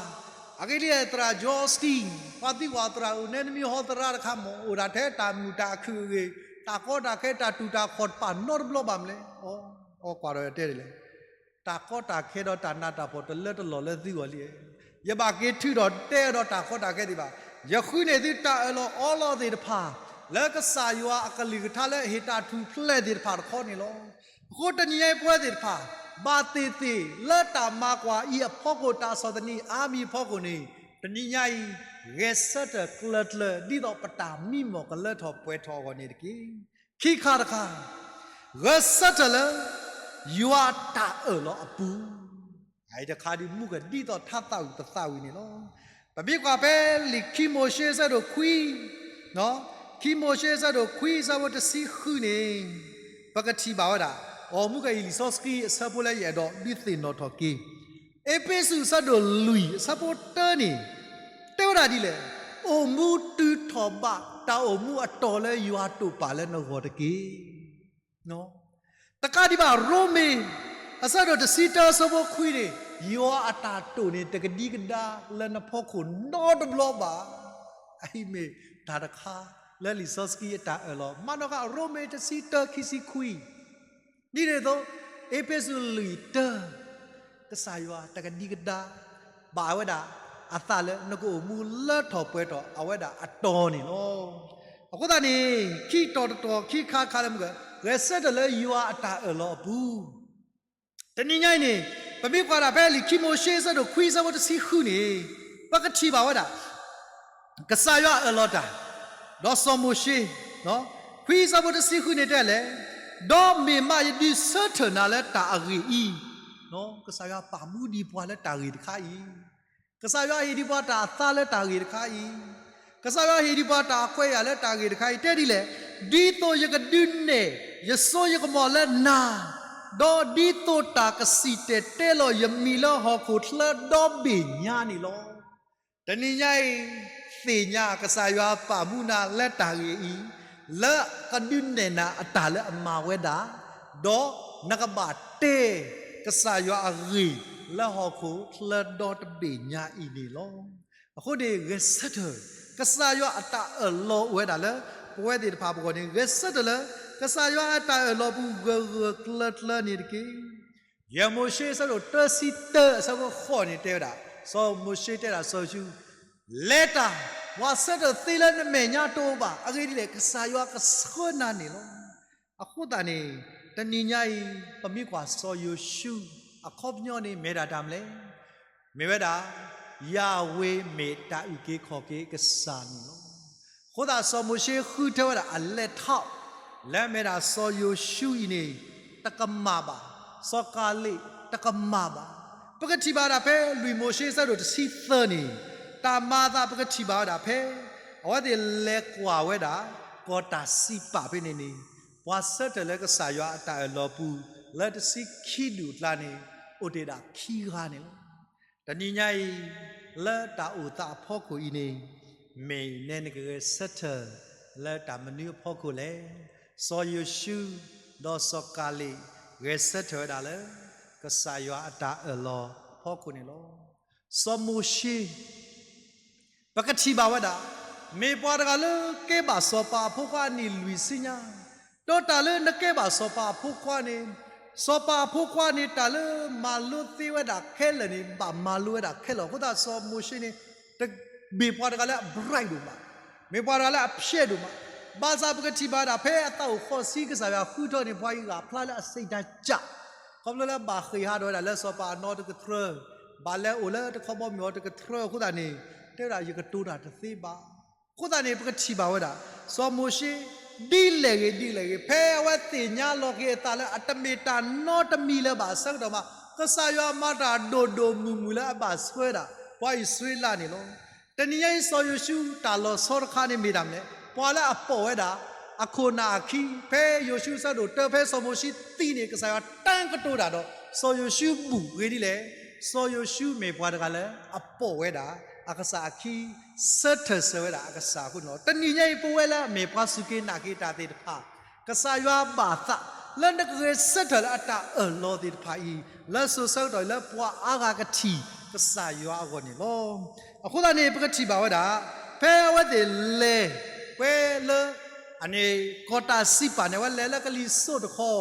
အဂ့ၢ်ဒ်အံၤ သရၣ် John Steen ပှၤသံကွၢ်သရၣ်ဧၢ နဲနမံၤဟီသရၣ်တခါမ့ၢ် အိၣ်ဒၣ်ထဲတၢ်မုာ်တၢ်အခုၣ်အဂ့ၢ် တၢ်ကီတၢ်ခဲတၢ်တူၢ်တၢ်ခီၣ်တဖၣ်နီတဘျီဘၣ်မလဲၣ်. အီ အီကွၢ်ဒီးတဲဒ်လဲၣ် တၢ်ကီတၢ်ခဲဒီးတၢ်နးတၢ်ဖှီၣ်တလၢတလီၢ်လၢသုဂီၢ်လံ. ယဘၣ်က့ၤထုးထီၣ်တဲဒီးတၢ်ကီတၢ်ခဲသ့ၣ်တဖၣ်, ယဃုန့ၢ်သုတၢ်အၢၣ်လီၤအီလီၤသ့ၣ်တဖၣ် လၢကစၢ်ယွၤအကလုၢ်ကထါလၢအဟ့ၣ်တၢ်ထူၣ်ဖျဲးသ့ၣ်တဖၣ်တခီန့ၣ်လီၤ. အဃိတနံၤညါအံၤပဝဲသ့ၣ်တဖၣ် ဘၣ်သ့ၣ်သ့ၣ်လၢတၢ်မၤကွၢ်အံၤအဖီခိၣ် တၢ်ဆီၣ်သနံးအါမံၤအဖီခိၣ်န့ၣ် တနံၤညါအံၤ ဂဲၤဆၢထၢၣ်ကျၢၤကျၢၤ ဒ်သိးပတၢ်မံမီၢ်ကလၢထီၣ်ပှဲၤထီၣ်အဂီၢ်န့ၣ်တက့ၢ်. ခံခါတခါ, ဂဲၤဆၢထၢၣ်လၢ ယွၤတၢ်အၢၣ်လီၤအပူၤ အအံၤတခါဒုးမူကဒ်သိးထါသးဝံၣ်ပသးဝံၣ်န့ၣ်လီၤ. ပမ့ၢ်ကွၢ်ဖဲလံာ်ခံမိၤၡ့ဆၢဒိၣ်ခွံ, ခံမိၤၡ့ဆၢဒိၣ်ခွံဆၢဖိတဆံဃုန့ၣ်, ပကထံၣ်ဘၣ်ဝဲဒၣ်, အိၣ်မူကအံၤလံာ်စီဆှံအဆၢဖိလၢယအဲၣ်ဒိးဒုးသ့ၣ်နီၣ်ထီၣ်က့ၤ, အ့းဖ့းစူးဆၢဒိၣ်လွံၢ်အဆၢဖိတၢန့ၣ်, တဲဝဲဒၣ်ဒ်လဲၣ်, အိၣ်မူတုၤထီၣ်ဘးတၢ်အိၣ်မူအတီၤလၢယွၤတိာ်ပာ်လၢနဂီၢ်တက့ၢ်. တကးဒံးဘၣ် ရိမ့ၤ အဆၢဒိၣ်တဆံတၢအဆၢဖိခွံန့ၣ်, ယွၤအတၢ်တိာ်န့ၣ် တကဒံကဒါလၢနဖီခိၣ်နီတဘျီဘၣ်. အအံၤမ့ၢ်တၢ်တခါလၢလံာ်စီဆှံအတၢ်အၢၣ်လီၤ, မၤနီၣ်ဃာ် ရိမ့ၤတဆံတၢခံဆံခွံ, ဒ်န့ၣ်အသိး အ့းဖ့းစူးလွံၢ်တၢ, ကစၢ်ယွၤတကဒံကဒါ ဘၣ်ဝဲဒၣ်အသးလၢနကအိၣ်မူလၢထီၣ်ပှဲၤထီၣ်အဝဲဒၣ်အတီၤန့ၣ်လီၤ. အဃိသတးန့ၣ် ခံတီၤတတီၤခံခါခါလၢမုၢ်ဂီၤ ဂဲၤဆၢထၢၣ်လၢယွၤအတၢ်အၢၣ်လီၤအပူၤ, တနံၤညါအံၤန့ၣ် ပမ့ၢ်ကွၢ်ဒၣ်ဖဲလံာ်ခံမိၤၡ့ဆၢဒိၣ်ခွံဆၢဖိတဆံဃုန့ၣ်, ပကထံၣ်ဘၣ်ဝဲဒၣ် ကစၢ်ယွၤအၢၣ်လီၤတၢ်, ဒီးစီၤမိၤၡ့, ခွံဆၢဖိတဆံဃုန့ၣ်တဲလဲၣ်, ဒီးမ့ၢ်မးယဒုးဆၢထၢၣ်နၤလၢတၢ်အဂ့ၢ်အံၤ, ကစၢ်ယွၤပာ်မူဒံးပှၤလၢတၢ်ဂ့ၢ်တခါအံၤ, ကစၢ်ယွၤဟ့ၣ်ဒံးပှၤတၢ်အသါလၢတၢ်ဂ့ၢ်တခါအံၤ, ကစၢ်ယွၤဟ့ၣ်ဒံးပှၤတၢ်အခွဲးအယာ်လၢတၢ်ဂ့ၢ်တခါအံၤ တဲဒ်လဲၣ်, ဒ်သိးယကဒုးနဲၣ်ယစိယကမီၤလၢနၤ, ဒီးဒ်သိးတၢ်ကစံၣ်တဲၤတဲလီၤယမံၤလၢဟီၣ်ခိၣ်ချၢဒီဘ့ၣ်ညါန့ၣ်လီၤ. တနံၤညါအံၤ သ့ၣ်ညါကစၢ်ယွၤပာ်မူနၤလၢတၢ်ဂ့ၢ်အံၤ, လၢကဒုးနဲၣ်နၤအတၢ်လၢအမၤဝဲဒၣ်, ဒီးနကဘၣ်တဲကစၢ်ယွၤအဂ့ၢ်လၢဟီၣ်ခိၣ်ချၢဒီတဘ့ၣ်ညါအံၤန့ၣ်လီၤ. အဃိန့ၣ် ဂဲၤဆၢထၢၣ် ကစၢ်ယွၤအတၢ်အၢၣ်လီၤအိၣ်ဝဲဒၣ်လၢ ပဝဲသ့ၣ်တဖၣ်ပဂီၢ်န့ၣ် ဂဲၤဆၢထၢၣ်လၢ ကစၢ်ယွၤအတၢ်အၢၣ်လီၤပူၤဂၢၢ်ဂၢၢ်ကျၢၤကျၢၤန့ၣ်တက့ၢ်. ယဲၢ်မိၤၡ့အဆၢဒိၣ်တၢဆံတၢအဆၢဖိဃိးန့ၣ်တဲဝဲဒၣ်, စီၤမိၤၡ့တဲဒၣ်စီၤယိၤၡူး, လဲၤတၢ်, ပှၤဆၢထၢၣ်သ့လၢနမဲာ်ညါတအိၣ်ဘၣ်. အဂ့ၢ်ဒ်လဲၣ်, ကစၢ်ယွၤကဆှၢနၤန့ၣ်လီၤ. အဃိသတးန့ၣ် တနံၤညါအံၤ ပမ့ၢ်ကွၢ်စီၤယိၤၡူ အခီပညီန့ၣ် မ့ၢ်ဒၣ်တၢ်မနုၤလဲၣ်, မ့ၢ်ဝဲဒၣ် ယၤဝ့ၤမ့ၢ်တၢ်အုၣ်က့ၤခီၣ်က့ၤကစၢ်န့ၣ်လီၤ. အဃိသတးစီၤမိၤၡ့ဃုထၢဝဲဒၣ်အလဲၤထီၣ် လၢအမ့ၢ်ဒၣ်စီၤယိၤၡူအံၤန့ၣ် တကမၣ်ဘၣ်, စီၤကၤလ့းတကမၣ်ဘၣ်. ပကထံၣ်ဘၣ်ဝဲဒၣ်ဖဲလွံၢ်မိၤၡ့ဆၢဒိၣ်တဆံသၢန့ၣ်, တၢ်မၤအသးပကထံၣ်ဘၣ်ဝဲဒၣ်ဖဲ အဝဲသ့ၣ်လဲၤကွၢ်ဝဲဒၣ် ကီၢ်တၢ်စံးပာ်ဖဲန့ၣ်န့ၣ်, ပှၤဆၢထၢၣ်လၢကစၢ်ယွၤအတၢ်အၢၣ်လီၤပူၤ လၢတဆံခံဒူၣ်အကျါန့ၣ် အိၣ်တ့ၢ်ဒၣ်ခံဂၤန့ၣ်လီၤ. တနံၤညါအံၤ လၢတၢ်အိၣ်သးအဖီခိၣ်အံၤန့ၣ် မ့ၢ်နဲနကဂဲၤဆၢထၢၣ်လၢတၢ်မနုၤအဖီခိၣ်လဲၣ်. စီၤယိၤၡူ ဒီးစီၤကၤလ့း ဂဲၤဆၢထၢၣ်ဝဲဒၣ်လၢ ကစၢ်ယွၤအတၢ်အၢၣ်လီၤအဖီခိၣ်န့ၣ်လီၤ. စီၤမိၤၡ့ ပကထံၣ်ဘၣ်ဝဲဒၣ် မ့ၢ်ပှၤတဂၤလၢကဲဘၣ်စီၤပၤအဖိခွါအနံၣ်လွံၢ်ဆံညါ, ဒီးတၢ်လၢနကဲဘၣ်စီၤပၤအဖိခွါန့ၣ်, စီၤပၤအဖိခွါန့ၣ် တၢ်လၢမၤလိသ့ဝဲဒၣ်ခဲလၢာ်န့ၣ် ဘၣ်မၤလိဝဲဒၣ်ခဲလၢာ်. အဃိသတးစီၤမိၤၡ့န့ၣ် တမ့ၢ်ပှၤတဂၤလၢအ bright ဒိၣ်မး, မ့ၢ်ပှၤတဂၤလၢအဖျဲးဒိၣ်မး, ဘၣ်ဆၣ်ပကထံၣ်ဘၣ်ဝဲဒၣ် ဖဲအသးအိၣ်ဃိးဆံကစၢ်ယွၤဃုထၢန့ၣ် ပှၤအံၤဂၢၢ်ဖျါလၢအစံးတၢ်ကၢ်, ခီဖျိလၢဘၣ်ဃ့ၢ်ဟးထီၣ်ဝဲဒၣ်လၢစီၤပၤအနီတကတြၢၤ, ဘၣ်လဲၤအိၣ်လၢတခီဘီမုၢ်အီၤတကတြၢၤအဃိသတးန့ၣ် တဲဝဲဒၣ်ယကတိၤတၢ်တသ့ဘၣ်. အဃိသတးန့ၣ် ပကထံၣ်ဘၣ်ဝဲဒၣ် စီၤမိၤၡ့ ဒ်လဲၣ်ဂ့ၤဒ်လဲၣ်ဂ့ၤ ဖဲအဝဲသ့ၣ်ညါလီၤက့ၤအသးလၢအတမ့ၢ်တၢ်နီတမံၤလၢၤဘၣ်အဆၢကတီၢ်မး ကစၢ်ယွၤမၤတၢ်ဒိၣ်ဒိၣ်မုၢ်မုၢ်လၢအဘၣ်ဆှၢဒၣ် ပှၤအံၣ်စရ့လးန့ၣ်လီၤ. တနံၤညါအံၤ စီၤယိၤၡူတၢ်လီၤဆီတခါန့ၣ်မ့ၢ်တၢ်မနုၤလဲၣ်, ပှၤလၢအပိာ်ဝဲဒၣ် အခိၣ်နၢ်အခံ, ဖဲယိၤၡူအဆၢဒိၣ်တၢ ဖဲစီၤမိၤၡ့သံန့ၣ် ကစၢ်ယွၤတၢ်ကတိၤတၢ်ဒီး စီၤယိၤၡူဘူၣ်ဂ့ၤဒ်လဲၣ်, စီၤယိၤၡူမ့ၢ်ပှၤတဂၤလၢအပိာ်ဝဲဒၣ်အကစၢ်အခံ, ဆၢထၢၣ်စၢၤဝဲဒၣ်အကစၢ်အဃိန့ၣ်လီၤ. တနံၤညါအံၤ ပဝဲလၢအမ့ၢ်ပှၤစူၢ်က့ၤနာ်က့ၤတၢ်သ့ၣ်တဖၣ်, ကစၢ်ယွၤဘၣ်သးလၢနကဂဲၤဆၢထၢၣ်လၢအတၢ်အၢၣ်လီၤသ့ၣ်တဖၣ်အံၤ, လၢစိၤဆၢကတီၢ်အံၤလၢပှၤအါဂၤကထံၣ်ကစၢ်ယွၤအဂီၢ်န့ၣ်လီၤ. အဃိသတးန့ၣ် ပကထံၣ်ဘၣ်ဝဲဒၣ် ဖဲအဝဲသ့ၣ်လဲၤ ပှဲၤလၢ အန့ၣ် ကီၢ်တၢ်စံးပာ်န့ၣ် အဝဲလဲၤလၢကလံၤစိးတခီ,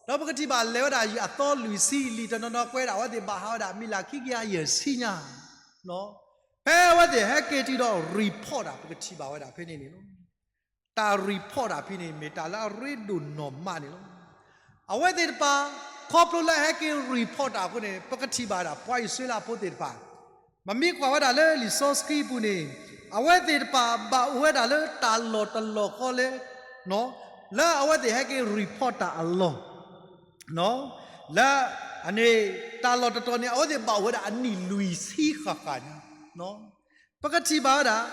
ဒီးပကထံၣ်ဘၣ်လဲၤဝဲဒၣ်ယံာ်အသီလွံၢ်ဆံလံာ်တနီၤနီၤ ပှဲၤဒၣ်အဝဲသ့ၣ်ဘၣ်ဟးဝဲဒၣ်မံၤလၢ်ခံကယၤယဲၢ်ဆံညါ, ဖဲအဝဲသ့ၣ်ဟဲက့ၤတုၤဒီး report တၢ် ပကထံၣ်ဘၣ်ဝဲဒၣ်ဖဲန့ၣ်န့ၣ်လီၤ. တၢ် report တၢ်ဖဲန့ၣ် မ့ၢ်တၢ်လၢအရ့ဒိၣ်နီၢ်မးန့ၣ်လီၤ. အဝဲသ့ၣ်တဖၣ် ခီဖျိလၢဟဲက့ၤ report တၢ်အဃိန့ၣ် ပကထံၣ်ဘၣ်ဝဲဒၣ် ပှၤအံၣ်စရ့လးဖိသ့ၣ်တဖၣ် ပမ့ၢ်ကွၢ်ဝဲဒၣ်လၢလံာ်စီဆှံအပူၤန့ၣ် အဝဲသ့ၣ်တဖၣ်ဘၣ်အိၣ်ဝဲဒၣ်လၢတၢ်လီၢ်တလီၢ်ဃီလဲၣ်, လၢအဝဲသ့ၣ်ဟဲက့ၤ report တၢ်အလီၢ်, လၢ အန့ၣ် တၢ်လီၢ်တတီၤန့ၣ် အဝဲသ့ၣ်ဘၣ်အိၣ်ဝဲဒၣ်အနံၣ်လွံၢ်ဆံဃၣ်ဃၣ်ညါ. ပကထံၣ်ဘၣ်ဝဲဒၣ်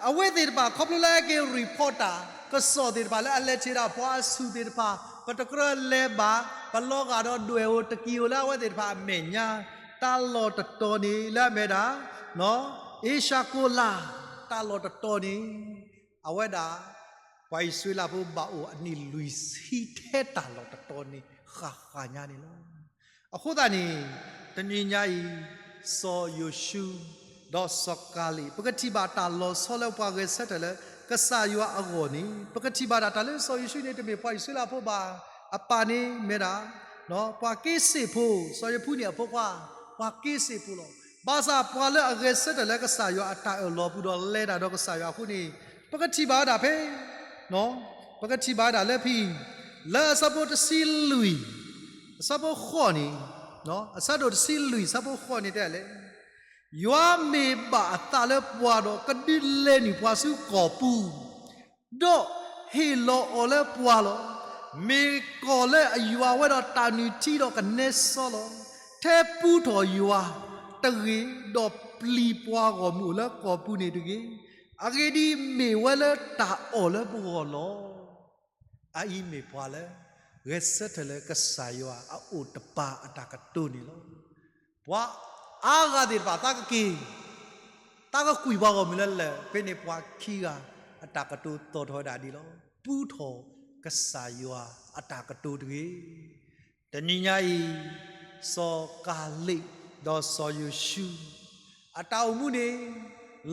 အဝဲသ့ၣ်တဖၣ် ခီဖျိလၢအက့ၤ report တၢ် ကစီၣ်သ့ၣ်တဖၣ်လၢအလဲၤဆ့ဒၣ်ပှၤအဆူၣ်သ့ၣ်တဖၣ် ပတကြၢးလဲၤဘၣ် ပလီၤဂာ်ဒီးဒွဲၣ်ဧိၤတကံၢ်ဧိၤလၢအဝဲသ့ၣ်တဖၣ်အမဲာ်ညါ တၢ်လီၢ်တတီၤန့ၣ် လၢအမ့ၢ်ဒၣ် အ့ရှါကိလါ တၢ်လီၢ်တတီၤန့ၣ် အဝဲဒၣ် ပှၤအံၣ်စရ့လးဖိဘၣ်အိၣ်အနံၣ်လွံၢ်ဆံထဲတၢ်လီၢ်တတီၤန့ၣ် ဃၣ်ဃၣ်ညါန့ၣ်လီၤ. အဃိသတးန့ၣ် တနံၤညါအံၤ စီၤယိၤၡူ ဒီးစီၤကၤလ့း ပကထံၣ်ဘၣ်တၢ်လီၤဆီလၢပှၤဂဲၤဆၢထၢၣ်လၢ ကစၢ်ယွၤအဂီၢ်န့ၣ် ပကထံၣ်ဘၣ်ဒၣ်တၢ်လၢစီၤယိၤၡူန့ၣ် တမ့ၢ်ပှၤအံၣ်စရ့လးဖိဘၣ် အပၢ်န့ၣ်မ့ၢ်ဒၣ် ပှၤက့စ့ၣ်ဖိ စီၤယိၤဖူန့ၣ်အဖိခွါ ပှၤက့စ့ၣ်ဖိလီၤ. ဘၣ်ဆၣ်ပှၤလၢအဂဲၤဆၢထၢၣ်လၢကစၢ်ယွၤအတၢ်အၢၣ်လီၤအပူၤဒီးလဲၤတၢ်ဒီးကစၢ်ယွၤအဃိန့ၣ် ပကထံၣ်ဘၣ်ဝဲဒၣ်ဖဲ ပကထံၣ်ဘၣ်ဝဲဒၣ်လၢဖဲ လၢအဆၢဖိတဆံလွံၢ် အဆၢဖိဃိးန့ၣ် အဆၢဒိၣ်တဆံလွံၢ် အဆၢဖိဃိးန့ၣ်တဲလဲၣ်, ယွၤမ့ၢ်ဘၣ်အသးလၢပှၤဒီးကဒုးလဲၤနုာ်ပှၤဆူကီၢ်ပူၤ ဒီးဟ့ၣ်လီၤအီၤလၢပှၤလီၤ. မ့ၢ်ကီၢ်လၢအယွၤဝဲဒီးတၢ်နုၢ်ထံဒီးကနဲစီလီၤ. ထဲပူထီၣ်ယွၤတဂ့ၤ, ဒီးပျံၤပှၤဂီၢ်မုၢ်အိၣ်လၢကီၢ်ပူၤန့ၣ်တဂ့ၤ. အဂ့ၢ်ဒ်အံၤ, မ့ၢ်ဝဲလၢတၢ်အီၣ်လၢပဂီၢ်လီၤ. အအံၤမ့ၢ်ပှၤလၢ ဂဲၤဆၢထၢၣ်လၢကစၢ်ယွၤအအိၣ်တပၤအတၢ်ကတိၤန့ၣ်လီၤ. ပှၤအါဂၤသ့ၣ်တဖၣ်သးကက့ၤ, သးကကွံာ်ပှၤဂီၢ်မုၢ်လၢလၢၢ်, ဖဲန့ၣ်ပှၤခံဂၤအတၢ်ကတိၤသီၣ်ထီၣ်ဝဲဒၣ်ဒ်လီၤ. ပူထီၣ်ကစၢ်ယွၤအတၢ်ကတိၤတဂ့ၤ. တနံၤညါအံၤ, စီၤကၤလ့းဒီးစီၤယိၤၡူ အတၢ်အိၣ်မူန့ၣ်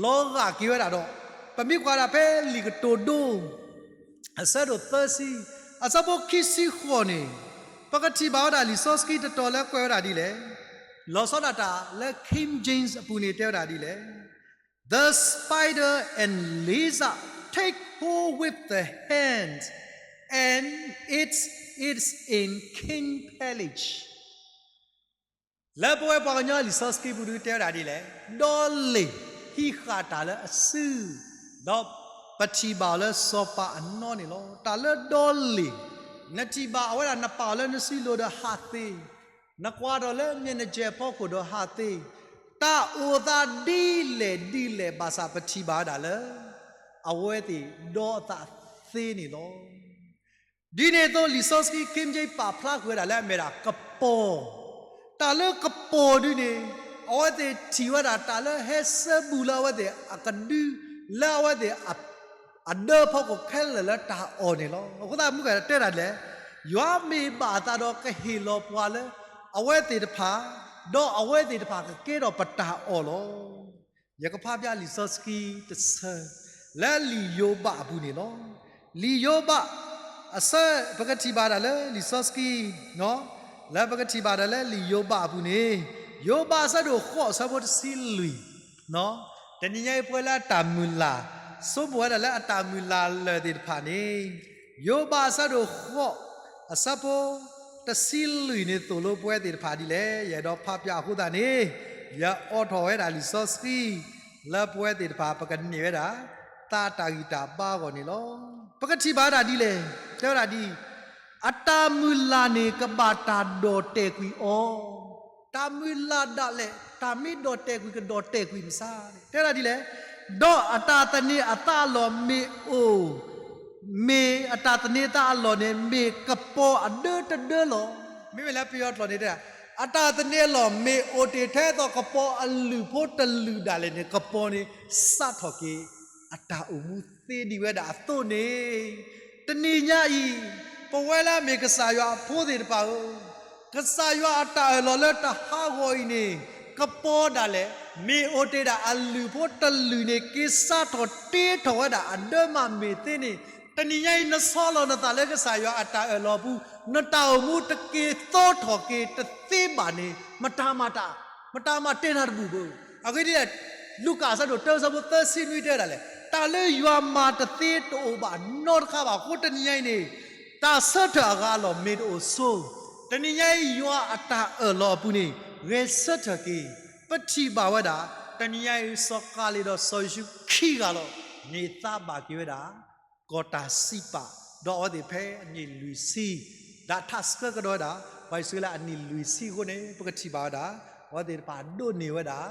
လီၤဂာ်က့ၤဝဲဒၣ်ဒီး ပမ့ၢ်ကွၢ်ဒၣ်ဖဲလံာ်ကတိၤဒိ အဆၢဒိၣ်သၢဆံ, အဆၢဖိခံဆံဃိးန့ၣ်, ပကထံၣ်ဘၣ်ဝဲဒၣ်လံာ်စီဆှံတတီၤလၢကွဲးဝဲဒၣ်ဒ်လဲၣ်. လီၤဆီဒၣ်တၢ်လၢ King James အပူၤန့ၣ်တဲဝဲဒၣ်ဒ်လဲၣ်. The spider and lizard take hold with the hand, and it is in king palace. လၢပဝဲပှၤကညီလံာ်စီဆှံပူၤဒုတဲဝဲဒၣ်ဒ်လဲၣ်, ဒီလ့ၣ်ဟံးဃာ်တၢ်လၢအစု, ဒီးပထံၣ်ဘၣ်အီၤလၢစီၤပၤအနီၣ်န့ၣ်လီၤ. တၢ်လၢဒီလ့ၣ်, နထံၣ်ဘၣ်အဝဲဒၣ် နပာ်အီၤလၢနစုလိၤဒီးဟးသ့, နကွၢ်ထီၣ်လၢမ့ၢ်နကဲးဖီခိၣ်ဒီးဟးသ့, တၢ်အိၣ်သးဒ်လဲၣ်ဒ်လဲၣ်ဘၣ်ဆၣ်ပထံၣ်ဘၣ်ဝဲဒၣ်လၢ အဝဲသ့ၣ်ဒီသးသ့န့ၣ်လီၤ. ဒ်န့ၣ်အသိး လံာ်စီဆှံ King James ပာ်ဖျါဃုာ်ဝဲဒၣ်လၢအမ့ၢ်ဒၣ်ကပီၤ, တၢ်လၢကပီၤဒ်န့ၣ်, အဝဲသ့ၣ်ထံၣ်ဝဲဒၣ်တၢ်လၢဟဲစၢဘူးလၢအဝဲသ့ၣ်အကဒု, လၢအဝဲသ့ၣ်အဒၢဖီခိၣ်ခဲလၢာ်လၢတၢ်အီၣ်န့ၣ်လီၤ. အဃိသတးမုၢ်ကတဲဒၣ်လဲၣ်, ယွၤမ့ၢ်ဘၣ်အသးဒီးကဟ့ၣ်လီၤပှၤလၢ အဝဲသ့ၣ်တဖၣ်, ဒီးအဝဲသ့ၣ်တဖၣ်ကကဲထီၣ်ပတၢ်အီၣ်လီၤ. ယကဖးဖျါလံာ်စီဆှံတဆၢ လၢလံာ်ယိၤဘးအပူၤန့ၣ်လီၤ. လံာ်ယိၤဘး အဆၢ ပကထံၣ်ဘၣ်ဒၣ်လၢလံာ်စီဆှံ, လၢပကထံၣ်ဘၣ်ဒၣ်လၢလံာ်ယိၤဘးအပူၤန့ၣ်, ယိၤဘးအဆၢဒိၣ်ဃိးအဆၢဖိတဆံလွံၢ်, တနံၤညါအံၤပဝဲလၢအတၢ်မုၢ်လၢ်, ဆိကမိၣ်ဝဲဒၣ်လၢအတၢ်မုၢ်လၢ်လၢာ်သ့ၣ်တဖၣ်န့ၣ်, ယိၤဘးအဆၢဒိၣ်ဃိး အဆၢဖိ တဆံလွံၢ်န့ၣ် သိၣ်လိပဝဲသ့ၣ်တဖၣ်ဒ်လဲၣ်. ယအဲၣ်ဒိးဖးဖျါအဃိသတးန့ၣ်, ယအိးထီၣ်ဝဲဒၣ်လံာ်စီဆှံ လၢပဝဲသ့ၣ်တဖၣ် ပကန့ၢ်ဝဲဒၣ် သးတၢ်ဂံၢ်တၢ်ဘါအဂီၢ်န့ၣ်လီၤ. ပကထံၣ်ဘၣ်ဝဲဒၣ်ဒ်လဲၣ်, တဲဝဲဒၣ်ဒ်အံၤ, အတၢ်မုၢ်လၢ်န့ၣ် ကဘၣ်တၢ်ဒီၣ်တဲာ်ကွံာ်အီၤ, တၢ်မုၢ်လၢ်ဒၣ်လဲာ် တၢ်မ့ၢ်ဒီၣ်တဲာ်ကွံာ် ကဒီၣ်တဲာ်ကွံာ်မစါန့ၣ် တဲဝဲဒၣ်ဒ်လဲၣ်, ဒီးအတၢ်သန့ၤအသးအလီၢ်မ့ၢ်အိၣ် မ့ၢ်အတၢ်သန့ၤအသးအလီၢ်န့ၣ် မ့ၢ်ကပီၤအဒၢတဒၢလီၤ. မ့မ့ၢ်လၢပယီၤကျိာ်န့ၣ် အတၢ်သန့ၤအလီၢ်မ့ၢ်အိၣ်တ့ၢ်ထဲသိးကပီၤအလုၢ်ဖိတလုၢ်ဒၣ်လဲာ်န့ၣ် ကပီၤန့ၣ် စးထီၣ်က့ၤ အတၢ်အိၣ်မူသ့ဒံးဝဲဒၣ်အသိးန့ၣ်, တနံၤညါအံၤ ပဝဲလၢအမ့ၢ်ကစၢ်ယွၤအဖိသ့ၣ်တဖၣ်ဧၢ, ကစၢ်ယွၤအတၢ်အၢၣ်လီၤလၢတဟးဂီၤအံၤန့ၣ် ကပီၤဒၣ်လဲာ် မ့ၢ်အိၣ်တ့ၢ်ဒၣ်အလုၢ်ဖိတလုၢ်န့ၣ် က့ၤစးထီၣ်တ့ထီၣ်ဝဲဒၣ်အဒၢမးမ့ၢ်သ့န့ၣ်, တနံၤညါအံၤ နဆီလီၤနသးလၢကစၢ်ယွၤအတၢ်အၢၣ်လီၤအပူၤ, နတၢ်အိၣ်မူတက့ၤသီထီၣ်က့ၤတသ့ဘၣ်န့ၣ် မတၤမၤတၢ်, မတၤမၤတ့ၢ်နၤတဘူၣ်ဘၣ်. အဂ့ၢ်ဒ်လဲၣ်, လူၤကၣ်အဆၢဒိၣ်တၢ အဆၢဖိသၢဆံနွံတဲဝဲဒၣ်လဲၣ်, တၢ်လၢယွၤမၤတသ့တအိၣ်ဘၣ်နီတခါဘၣ်. အဃိတနံၤညါအံၤန့ၣ် တၢ်ဆၢထၢၣ်အဂၤအလီၢ်မ့ၢ်တအိၣ်ဆိ, တနံၤညါအံၤ ယွၤအတၢ်အၢၣ်လီၤအပူၤန့ၣ် ဂဲၤဆၢထၢၣ်က့ၤ, ပထံၣ်ဘၣ်ဝဲဒၣ် တနံၤညါအံၤ စီၤကၤလ့းဒီးစီၤယိၤၡူခံဂၤလီၤ န့ၢ်သါဘၣ်က့ၤဝဲဒၣ် ကီၢ်တၢ်စံးပာ်, ဒီးအဝဲသ့ၣ်ဖဲအနံၣ်လွံၢ်ဆံ ဒၣ်ထးဆှၢကဒီးဝဲဒၣ် ပှၤအံၣ်စရ့လးအနံၣ်လွံၢ်ဆံအဃိန့ၣ် ပကထံၣ်ဘၣ်ဝဲဒၣ် အဝဲသ့ၣ်တဖၣ်ဒိးန့ၢ်ဝဲဒၣ်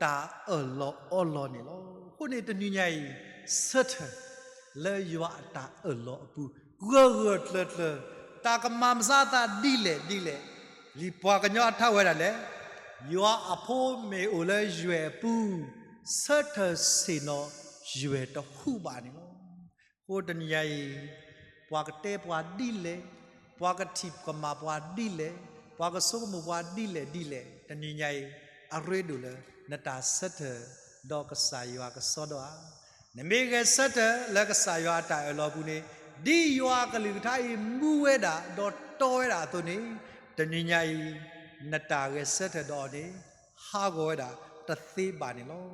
တၢ်အၢၣ်လီၤအီလီၤန့ၣ်လီၤ. အဃိန့ၣ်တနံၤညါအံၤ ဆၢထၢၣ် လၢယွၤအတၢ်အၢၣ်လီၤအပူၤ ဂၢၢ်ဂၢၢ်ကျၢၤကျၢၤ တၢ်ကမၤမဆါအသးဒ်လဲၣ်ဒ်လဲၣ် လံာ်ပှၤကညီအထါဝဲဒၣ်လဲၣ်, ယွၤအဖိမ့ၢ်အိၣ်လၢယွဲၢ်အပူၤ ဆၢထၢၣ်ဆ့ၣ်နီၤယွဲၢ်တဟူးဘၣ်န့ၣ်လီၤ. အဃိတနံၤညါအံၤ ပှၤကတဲပှၤဒ်လဲၣ်, ပှၤကထံၣ်ကမၣ်ပှၤဒ်လဲၣ်, ပှၤကဆိကမိၣ်ပှၤဒ်လဲၣ်ဒ်လဲၣ် တနံၤညါအံၤ အရ့ဒိၣ်လၢ နတၢ်ဆၢထၢၣ်ဒီးကစၢ်ယွၤကစီဒီဧါ. နမ့ၢ်ဂဲၤဆၢထၢၣ်လၢကစၢ်ယွၤအတၢ်အၢၣ်လီၤအပူၤန့ၣ် ဒ်ယွၤအကလုၢ်ကထါအံၤမူဝဲဒၣ်ဒီးတီဝဲဒၣ်အသိးန့ၣ် တနံၤညါအံၤ နတၢ်ဂဲၤဆၢထၢၣ်ဒီးအီၤန့ၣ် ဟးဂီၤဝဲဒၣ်တသ့ဘၣ်န့ၣ်လီၤ.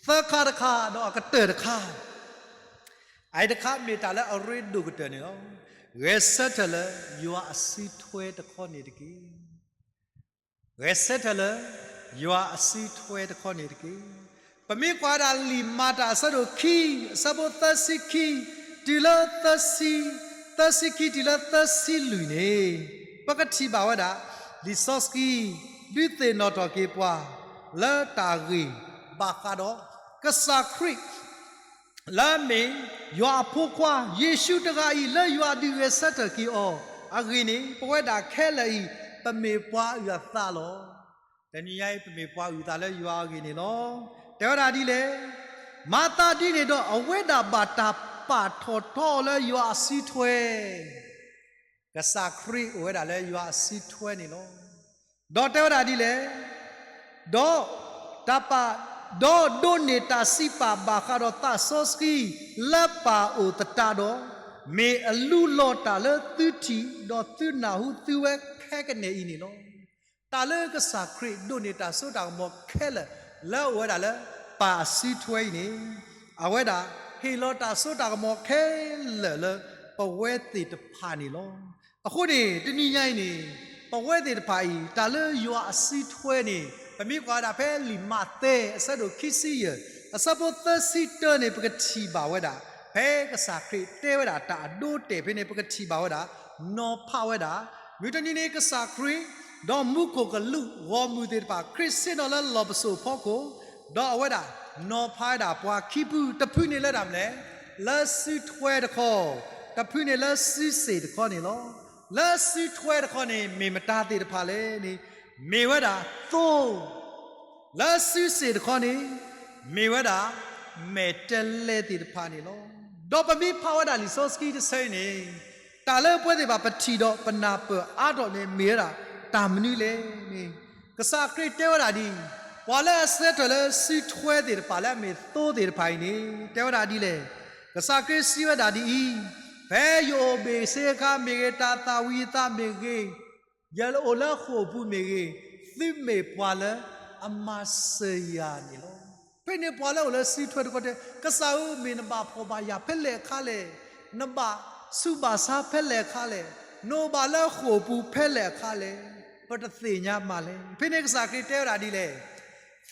သၢခါတခါဒီးအကတၢၢ်တခါ အအံၤတခါမ့ၢ်တၢ်လၢအရ့ဒိၣ်ကတၢၢ်န့ၣ်လီၤ. ဂဲၤဆၢထၢၣ်လၢယွၤအစုထွဲတခီန့ၣ်တက့ၢ်. ဂဲၤဆၢထၢၣ်လၢ ယွၤအစုထွဲတခီန့ၣ်တက့ၢ်. ပမ့ၢ်ကွၢ်ဝဲဒၣ်လံာ်မၤတၢ်အဆၢဒိၣ်ခံ အဆၢဖိသၢဆံခံ တုၤလၢ သၢဆံခံတုၤလၢသၢဆံလွံၢ်န့ၣ် ပကထံၣ်ဘၣ်ဝဲဒၣ် လံာ်စီဆှံ ဒုးသ့ၣ်နီၣ်ထီၣ်က့ၤပှၤ လၢတၢ်ဂ့ၢ်ဘၣ်ဃးဒီး ကစၢ်ခရံာ် လၢအမ့ၢ်ယွၤအဖိခွါ ယ့ၣ်ၡူးတဂၤအံၤ လၢယွၤဒုးဂဲၤဆၢထၢၣ်က့ၤအီၤအဂ့ၢ်န့ၣ် ပဝဲဒၣ်ခဲလၢာ်အံၤ ပမ့ၢ်ပှၤအုၣ်အသးလီၤ. တနံၤညါအံၤ ပမ့ၢ်ပှၤအုၣ်အသးလၢယွၤအဂ့ၢ်န့ၣ်လီၤ. တဲဝဲဒၣ်ဒ်လဲၣ်, မၤသးဒ်န့ၣ်ဒီး အဝဲဒၣ်ဘၣ်တၢ်ပာ်ထီၣ်ထီအီၤလၢယွၤအစုထွဲ ကစၢ်ခရံာ်အိၣ်ဝဲဒၣ်လၢယွၤအစုထွဲန့ၣ်လီၤ. ဒီးတဲဝဲဒၣ်ဒ်လဲၣ်, ဒီးတၢ်ပာ်, ဒီးဒိးန့ၢ်တၢ်စံးပာ်ဘၣ်ဃးဒီးသးစီဆှံ လၢပၢ်အိၣ်သတးဒီး, မ့ၢ်အလူလီၤတၢ်လၢသုထံၣ်ဒီးသုနၢ်ဟူသုဝဲခဲကနံၣ်အံၤန့ၣ်လီၤ. တၢ်လၢကစၢ်ခရံာ်ဒိးန့ၢ်တၢ်စိတၢ်ကမီၤခဲလၢာ် လၢအအိၣ်ဝဲဒၣ်လၢပၢ်အစုထွဲအံၤန့ၣ်, အဝဲဒၣ်ဟ့ၣ်လီၤတၢ်စိတၢ်ကမီၤခဲလၢာ်လၢပဝဲသ့ၣ်တဖၣ်န့ၣ်လီၤ. အဃိန့ၣ် တနံၤညါအံၤန့ၣ် ပဝဲသ့ၣ်တဖၣ်အံၤ တၢ်လၢယွၤအစုထွဲန့ၣ် ပမ့ၢ်ကွၢ်ဝဲဒၣ်ဖဲလံာ်မးသဲ အဆၢဒိၣ်ခံဆံယဲၢ် အဆၢဖိသၢဆံတၢန့ၣ် ပကထံၣ်ဘၣ်ဝဲဒၣ် ဖဲကစၢ်ခရံာ်တဲဝဲဒၣ်တၢ်အဒိအတဲာ်ဖဲန့ၣ် ပကထံၣ်ဘၣ်ဝဲဒၣ် နီၤဖးဝဲဒၣ် မုၢ်တနံၤန့ၣ် ကစၢ်ခရံာ် ဒီးမူခိၣ်ကလူးဂီၢ်မုၢ်သ့ၣ်တဖၣ် ခရံာ်ဆ့ၣ်နီၤလၢလီၢ်ပစိာ်ဖီခိၣ်, ဒီးအဝဲဒၣ် နီၤဖးဝဲဒၣ်ပှၤခံဖု တဖုန့ၣ်လၢတၢ်မနုၤလဲၣ်, လၢစုထွဲတခီ, တဖုန့ၣ်လၢစုစ့ၣ်တခီန့ၣ်လီၤ. လၢစုထွဲတခီန့ၣ် မ့ၢ်မတၤသ့ၣ်တဖၣ်လဲၣ်န့ၣ်, မ့ၢ်ဝဲဒၣ်သိ လၢစုစ့ၣ်တခီန့ၣ် မ့ၢ်ဝဲဒၣ် မဲာ်တဲးလဲးသ့ၣ်တဖၣ်န့ၣ်လီၤ. ဒီးပမ့ၢ်ဖးဝဲဒၣ်လံာ်စီဆှံတဆၢအံၤန့ၣ်, တၢ်လၢပဝဲသ့ၣ်တဖၣ်ပထံၣ်ဒီးပနၢ်ပၢၢ်အါထီၣ်န့ၣ် မ့ၢ်ဝဲဒၣ်တၢ်မနုၤလဲၣ်န့ၣ်, ကစၢ်ခရံာ်တဲဝဲဒၣ်ဒ်အံၤ, ပှၤလၢအဆၢထၢၣ်လၢစုထွဲသ့ၣ်တဖၣ်လၢအမ့ၢ်သိသ့ၣ်တဖၣ်အံၤန့ၣ် တဲဝဲဒၣ်ဒ်လဲၣ်. ကစၢ်ခရံာ်စံးဝဲဒၣ်ဒ်အံၤ, ဖဲယအိၣ်ဘ့ၣ်ဆ့အခါမ့ၢ်ဂ့ၤ, တၢ်သၣ်ဝံၤအသးမ့ၢ်ဂ့ၤ, ယအိၣ်လၢဃိာ်ပူၤမ့ၢ်ဂ့ၤ, သုမ့ၢ်ပှၤလၢအမၤစၢၤယၤန့ၣ်လီၤ. ဖဲန့ၣ်ပှၤလၢအအိၣ်လၢစုထွဲတခီတဲ, ကစၢ်ဧၢ, မ့ၢ်နဘၣ်ဖှီၣ်ဘၣ်ယာ်ဖဲလဲၣ်အခါလဲၣ်, နဘၣ်ဆူးဘၣ်ဆါဖဲလဲၣ်အခါလဲၣ်, နအိၣ်ဘၣ်လၢဃိာ်ပူၤဖဲလဲၣ်အခါလဲၣ်, ပတသ့ၣ်ညါမးလဲၣ်. ဖဲန့ၣ်ကစၢ်ခရံာ်တဲဝဲဒၣ်ဒ်လဲၣ်,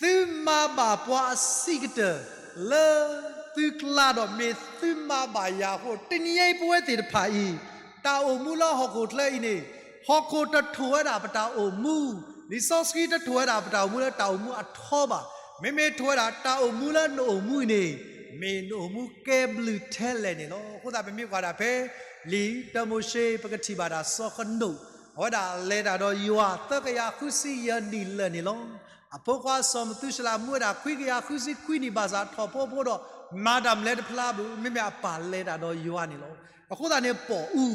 သုမၤဘၣ်ပှၤအဆံးကတၢၢ်လၢသုကျါဒီး မ့ၢ်သုမၤဘၣ်ယၤအဃိ, တနံၤအံၤပဝဲသ့ၣ်တဖၣ်အံၤ, တၢ်အိၣ်မူလၢဟီၣ်ခိၣ်ချၢအံၤန့ၣ်, ဟီၣ်ခိၣ်တထိၣ်ဝဲဒၣ်ပတၢ်အိၣ်မူ, လံာ်စီဆှံတထိၣ်ဝဲဒၣ်ပတၢ်အိၣ်မူလၢတၢ်အိၣ်မူအထီဘၣ်. မ့မ့ၢ်ထိၣ်ဝဲဒၣ်တၢ်အိၣ်မူလၢနအိၣ်မူအံၤန့ၣ်, မ့ၢ်နအိၣ်မူကဲဘျုးထဲလဲၣ်န့ၣ်လီၤ. အဃိသတးပမ့ၢ်ကွၢ်ဒၣ်ဖဲ လံာ်တၢမိၤၡ့ ပကထံၣ်ဘၣ်ဒၣ်စီၤဃနိာ်, အဝဲဒၣ်လဲၤတၢ်ဒီးယွၤသၢကယၤဃုဆံယဲၢ်နံၣ်လၢာ်န့ၣ်လီၤ. အဖိခွါစီၤမသူၤၡလးမူဝဲဒၣ်ခွံကယၤဃုဆံခွံနံၣ်ဘၣ်ဆၣ်ထီၣ်ဖိဖိဒီး မၤတၢ်မလဲတဖျါဘၣ်, မ့မ့ၢ်အပၢ်လဲၤတၢ်ဒီးယွၤန့ၣ်လီၤ. အဃိသတးန့ၣ်ပိာ်အူ,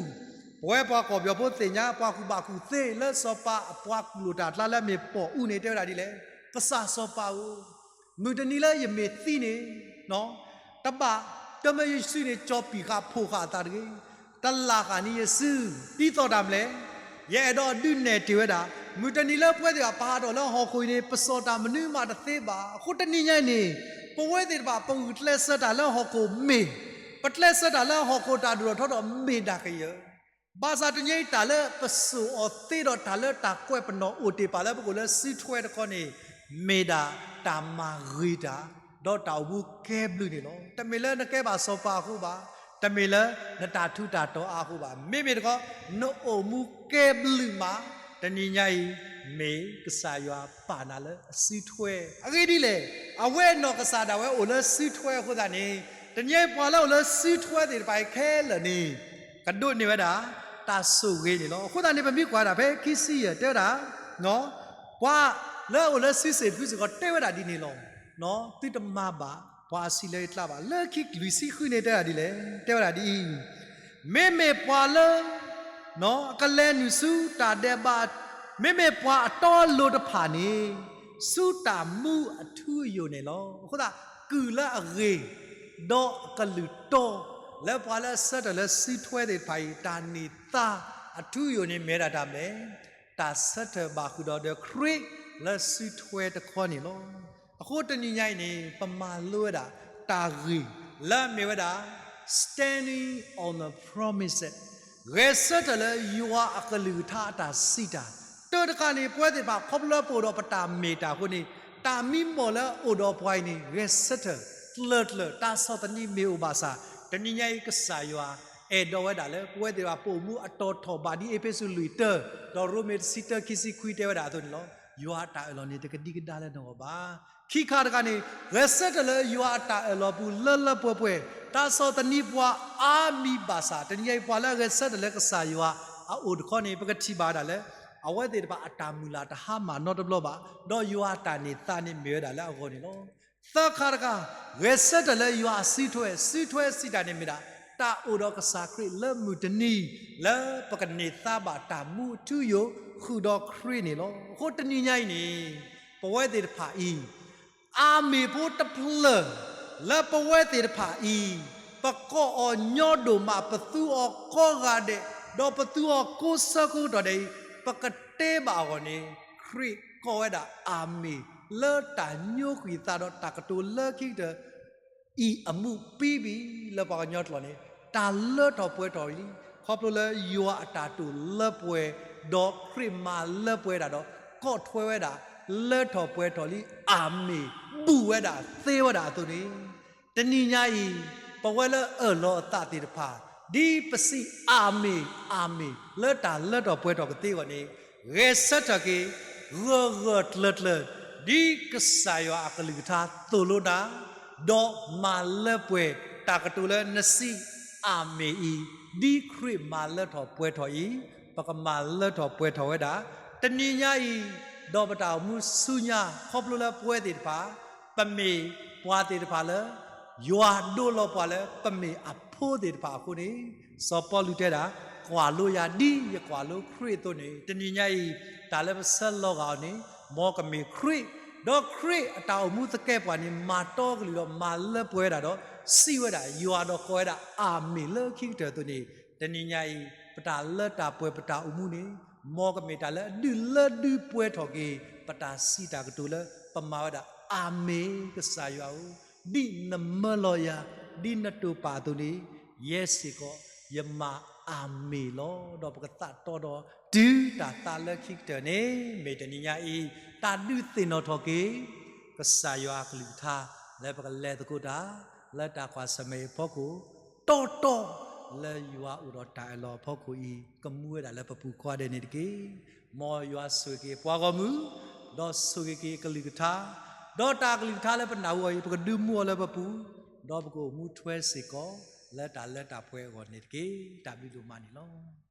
ပဝဲပှၤကီၢ်ပယီၤဖိသ့ၣ်ညါ ပှၤကူၣ်ဘၣ်ကူၣ်သ့လၢစီၤပၤအပှၤကူၣ်လိာ်တၢ်အကျါလၢအမ့ၢ်ပိာ်အူန့ၣ် တဲဝဲဒၣ်ဒ်လဲၣ်, ကစၢ်စီၤပၤဧၢ, မုၢ်တနံၤလၢယမ့ၢ်သံန့ၣ်, တဘၣ်တမၢယစုန့ၣ် ကၠီၤပံာ်ဃာ်ဖိးဃာ်အသးတဂ့ၤ, တလၢ်ဃာ်န့ၢ်ယစု, ဒ်သိးတၢ်မနုၤလဲၣ်, ယအဲၣ်ဒိးဒုးနဲၣ်တ့ၢ်ဝဲဒၣ်, မုၢ်တနံၤလၢပဝဲသ့ၣ်တဖၣ်ပဟးထီၣ်လၢဟီၣ်ခိၣ်အံၤန့ၣ် ပစိာ်တၢ်မနုၤမးတသ့ဘၣ်. အဃိတနံၤညါအံၤန့ၣ်, ပဝဲသ့ၣ်တဖၣ်ပဂုာ်ကျဲးစၢးတၢ်လၢဟီၣ်ခိၣ်မ့ၢ်, ပကျဲးစၢးတၢ်လၢဟီၣ်ခိၣ်တၢ်ဒိၣ်ထီၣ်ထီထီၣ်မ့ၢ်ဒၣ်ကယၢၤ ဘၣ်ဆၣ်တနံၤအံၤတၢ်လၢပစိာ်အီၤသ့ဒီးတၢ်လၢတၢ်ကွဲးပနီၣ်အိၣ်တ့ၢ်ပာ်လၢပဂီၢ်လၢစုထွဲတခီန့ၣ်, မ့ၢ်ဒၣ်တၢ်မၤဂ့ၤတၢ်, ဒီးတၢ်အိၣ်မူကဲဘျုးန့ၣ်လီၤ. တမ့ၢ်လၢနကဲဘၣ်စီၤပၤအဃိဘၣ်, တမ့ၢ်လၢနတၢ်ထူးတၢ်တီၤအါအဃိဘၣ်, မ့မ့ၢ်တခီ, နအိၣ်မူကဲဘျုးမး တနံၤညါအံၤ မ့ၢ်ကစၢ်ယွၤပာ်နၤလၢအစုထွဲ အဂ့ၢ်ဒ်လဲၣ်, အဝဲအနီၢ်ကစၢ်ဒၣ်ဝဲအိၣ်လၢစုထွဲအဃိသတးန့ၣ် တနံၤညါအံၤပှၤလၢအိၣ်လၢစုထွဲသ့ၣ်တဖၣ်အံၤခဲလၢာ်န့ၣ် ကဒိးန့ၢ်ဝဲဒၣ် တၢ်ဆိၣ်ဂ့ၤန့ၣ်လီၤ. အဃိသတးန့ၣ် ပမ့ၢ်ကွၢ်ဒၣ်ဖဲခံဆံယဲၢ်တဲဝဲဒၣ် ပှၤလၢအအိၣ်လၢစုစ့ၣ်တဖုစ့ၢ်ကီးတဲဝဲဒၣ်ဒ်န့ၣ်လီၤ. သုတမၤဘၣ်ပှၤအဆံးလၢယကျါဘၣ်. လၢခံလွံၢ်ဆံဃုန့ၣ်တဲဝဲဒၣ်ဒ်လဲၣ်, တဲဝဲဒၣ်ဒ်အံၤ, မ့မ့ၢ်ပှၤလၢ အကလဲၤနုာ်ဆူတၢ်ဒဲးဘး, မ့မ့ၢ်ပှၤအတီအလိၤတဖၣ်န့ၣ် ဆူတၢ်မူအထူအယိာ်န့ၣ်လီၤ. အဃိသတး ကုၢ်လၢအဂ့ၤ ဒီးအကလုၢ်တီ လၢပှၤလၢအဆၢထၢၣ်လၢစုထွဲသ့ၣ်တဖၣ်အံၤ တၢ်န့ၢ်သါအထူအယိာ်န့ၣ်မ့ၢ်ဝဲဒၣ်တၢ်မနုၤလဲၣ်, တၢ်ဆၢထၢၣ်ဘၣ်ဃုာ်ဒီးဒီးခရံာ်လၢစုထွဲတခီန့ၣ်လီၤ. အဃိတနံၤညါအံၤန့ၣ် ပမၤလိဝဲဒၣ် တၢ်ဂ့ၢ်လၢအမ့ၢ်ဝဲဒၣ် standing on the promises, ဂဲၤဆၢထၢၣ်လၢယွၤအကလုၢ်ကထါအတၢ်စံးတၢ်, တၢ်တခါန့ၣ် ပဝဲသ့ၣ်တဖၣ်ခီဖျိလၢပအိၣ်ဒီးပတၢ်မ့ၢ်တၢ်အဃိန့ၣ် တၢ်မံမီၢ်လၢအအိၣ်ဒီးပှၤအံၤန့ၣ် ဂဲၤဆၢထၢၣ်ကျၢၤကျၢၤ တၢ်ဆီၣ်သနံးမ့ၢ်အိၣ်ဘၣ်ဆၣ် တနံၤညါအံၤကစၢ်ယွၤ အဲၣ်ဒိးဝဲဒၣ်လၢ ပဝဲသ့ၣ်တဖၣ်ပအိၣ်မူအတီၤထီၣ်ဘၣ်ဒ်အ့းဖ့းစူးလွံၢ်တၢ ဒီးရိမ့ၤတဆံတၢခံဆံခွံတဲဝဲဒၣ်အသိးန့ၣ်လီၤ. ယွၤအတၢ်အၢၣ်လီၤန့ၣ် တကဒံကဒါလၢနဂီၢ်ဘၣ်. ခံခါတခါန့ၣ် ဂဲၤဆၢထၢၣ်လၢယွၤအတၢ်အၢၣ်လီၤပူၤလၢလၢပှဲၤပှဲၤ, တၢ်ဆီၣ်သနံးပှၤအါမံၤဘၣ်ဆၣ် တနံၤညါအံၤပှၤလၢအဂဲၤဆၢထၢၣ်လၢကစၢ်ယွၤအအိၣ်တခီန့ၣ် ပကထံၣ်ဘၣ်ဝဲဒၣ်လၢ အဝဲသ့ၣ်တဖၣ်အတၢ်မုၢ်လၢ်တဟါမၢ်နီတဘျီဘၣ်, ဒီးယွၤအတၢ်န့ၢ်သါန့ၣ်မ့ၢ်ဝဲဒၣ်လၢအဂီၢ်န့ၣ်လီၤ. သၢခါတခါ, ဂဲၤဆၢထၢၣ်လၢယွၤအစုထွဲ, စုထွဲစံးတၢ်န့ၣ်မ့ၢ်ဒၣ် တၢ်အိၣ်ဒီးကစၢ်ခရံာ်လၢမုၢ်တနံၤ လၢပကန့ၢ်သါဘၣ်တၢ်မူအထူအယိာ်ဃုာ်ဒီးခရံာ်န့ၣ်လီၤ. အဃိတနံၤညါအံၤန့ၣ် ပဝဲသ့ၣ်တဖၣ်အံၤ အၤမ့ၣ်ဖိတဖျၢၣ် လၢပဝဲသ့ၣ်တဖၣ်အံၤ ပကိးအီၤညီဒိၣ်မး ပသူအီၤကိးဂၤဒဲး, ဒီးပသူအီၤကိးဆၢကိးကတီၢ်ဒဲးအံၤ ပကတဲဘၣ်အဂီၢ်န့ၣ် ခရံာ်ကိးဝဲဒၣ်အၤမ့ၣ် လၢတၢ်ညိကွံာ်သးဒီးတၢ်ကတိၤလၢခံကတၢၢ် အံၤအမူးပံဘံၣ်လၢပှၤကညီကျိာ်န့ၣ် တၢ်လၢထီၣ်ပှဲၤထီၣ်လံ, ခီဖျိလၢယွၤအတၢ်တိာ်လၢပှဲၤ, ဒီးခရံာ်မၤလၢပှဲၤဒၣ်ဒီး ကိးထွဲဝဲဒၣ် လၢထီၣ်ပှဲၤထီၣ်လံ အၤမ့ၣ် ဘူးဝဲဒၣ်သ့ဝဲဒၣ်အသိးန့ၣ်, တနံၤညါအံၤ ပဝဲလၢအၢၣ်လီၤအသးသ့ၣ်တဖၣ် ဒ်ပစံးအၤမ့ၣ် အၤမ့ၣ် လၢတၢ်လၢထီၣ်ပှဲၤထီၣ်ကသ့အဂီၢ်န့ၣ်, ဂဲၤဆၢထၢၣ်က့ၤ ဂၢၢ်ဂၢၢ်ကျၢၤကျၢၤ ဒ်ကစၢ်ယွၤအကလုၢ်ကထါသိၣ်လိနၤ, ဒီးမၤလၢပှဲၤ တၢ်ကတိၤလၢနစံးအၤမ့ၣ်အံၤ, ဒ်ခရံာ်မၤလၢထီၣ်ပှဲၤထီၣ်အံၤ, ပကမၤလၢထီၣ်ပှဲၤထီၣ်ဝဲဒၣ် တနံၤညါအံၤ, ဒီးပတၢ်အိၣ်မူဆူညါ ခီဖျိလၢပဝဲသ့ၣ်တဖၣ် ပမ့ၢ်ပှၤသ့ၣ်တဖၣ်လၢ ယွၤဒိလီၤပှၤလၢပမ့ၢ်အဖိသ့ၣ်တဖၣ်အဃိန့ၣ်, စီၤပီလူးတဲဒၣ်, ကွၢ်လိယၤဒ်ယကွၢ်လိခရံာ်အသိးန့ၣ်, တနံၤညါအံၤ တၢ်လၢပဆၢလီၤဂာ်အီၤန့ၣ် မ်ကမ့ၢ်ခရံာ်, ဒီးခရံာ်အတၢ်အိၣ်မူသကဲးပှၤန့ၣ် မၤတီကလုၢ်ဒီးမၤလၢပှဲၤဝဲဒၣ်ဒီး စံးဝဲဒၣ်ယွၤဒီးကိးဝဲဒၣ် အၤမ့ၣ် လၢခံကတၢၢ်အသိးန့ၣ်, တနံၤညါအံၤ ပတၢ်လၢတၢ်ပှဲၤပတၢ်အိၣ်မူန့ၣ် မ်ကမ့ၢ်တၢ်လၢအဒုးလၢဒုးပှဲၤထီၣ်က့ၤ ပတၢ်စံးတၢ်ကတိၤလၢ ပမၤဝဲဒၣ် အၤမ့ၣ် ကစၢ်ယွၤဧၢ, ဒ်နမၢလီၤယၤ, ဒ်နတိာ်ပာ်အသိးန့ၣ်, ယဲစ့ၢ်ကီး ယမၤအၤမ့ၣ်လီၤ. ဒီးပကသးတီဒီး တုၤတၢ်သးလၢခံကတၢၢ်န့ၣ် မ့ၢ်တနံၤညါအံၤ တၢ်ဒုးသ့ၣ်နီၣ်ထီၣ်က့ၤ ကစၢ်ယွၤအကလုၢ်ကထါ လၢပကလဲၤသကိးတၢ် လၢတၢ်ကွၢ်ဆၢၣ်မဲာ်အဖီခိၣ် တီတီ လၢယွၤအိၣ်ဒီးတၢ်အၢၣ်လီၤအဖီခိၣ်အံၤ ကမူဝဲဒၣ်လၢပပူၤကိးဂၤဒဲးန့ၣ်တက့ၢ်. မ်ယွၤဆိၣ်ဂ့ၤက့ၤပှၤဂီၢ်မုၢ်, ဒီးဆိၣ်ဂ့ၤက့ၤအကလုၢ်ကထါ, ဒီးတၢ်ကလုၢ်ကထါလၢပနၢ်ဟူအီၤအံၤ ပကဒုးမူအီၤလၢပပူၤ, ဒီးပကအိၣ်မူထွဲစ့ၢ်ကီး လၢတၢ်လၢတၢ်ပှဲၤအဂီၢ်န့ၣ်တက့ၢ်. တၢ်ဘျုးဒိၣ်မးန့ၣ်လီၤ.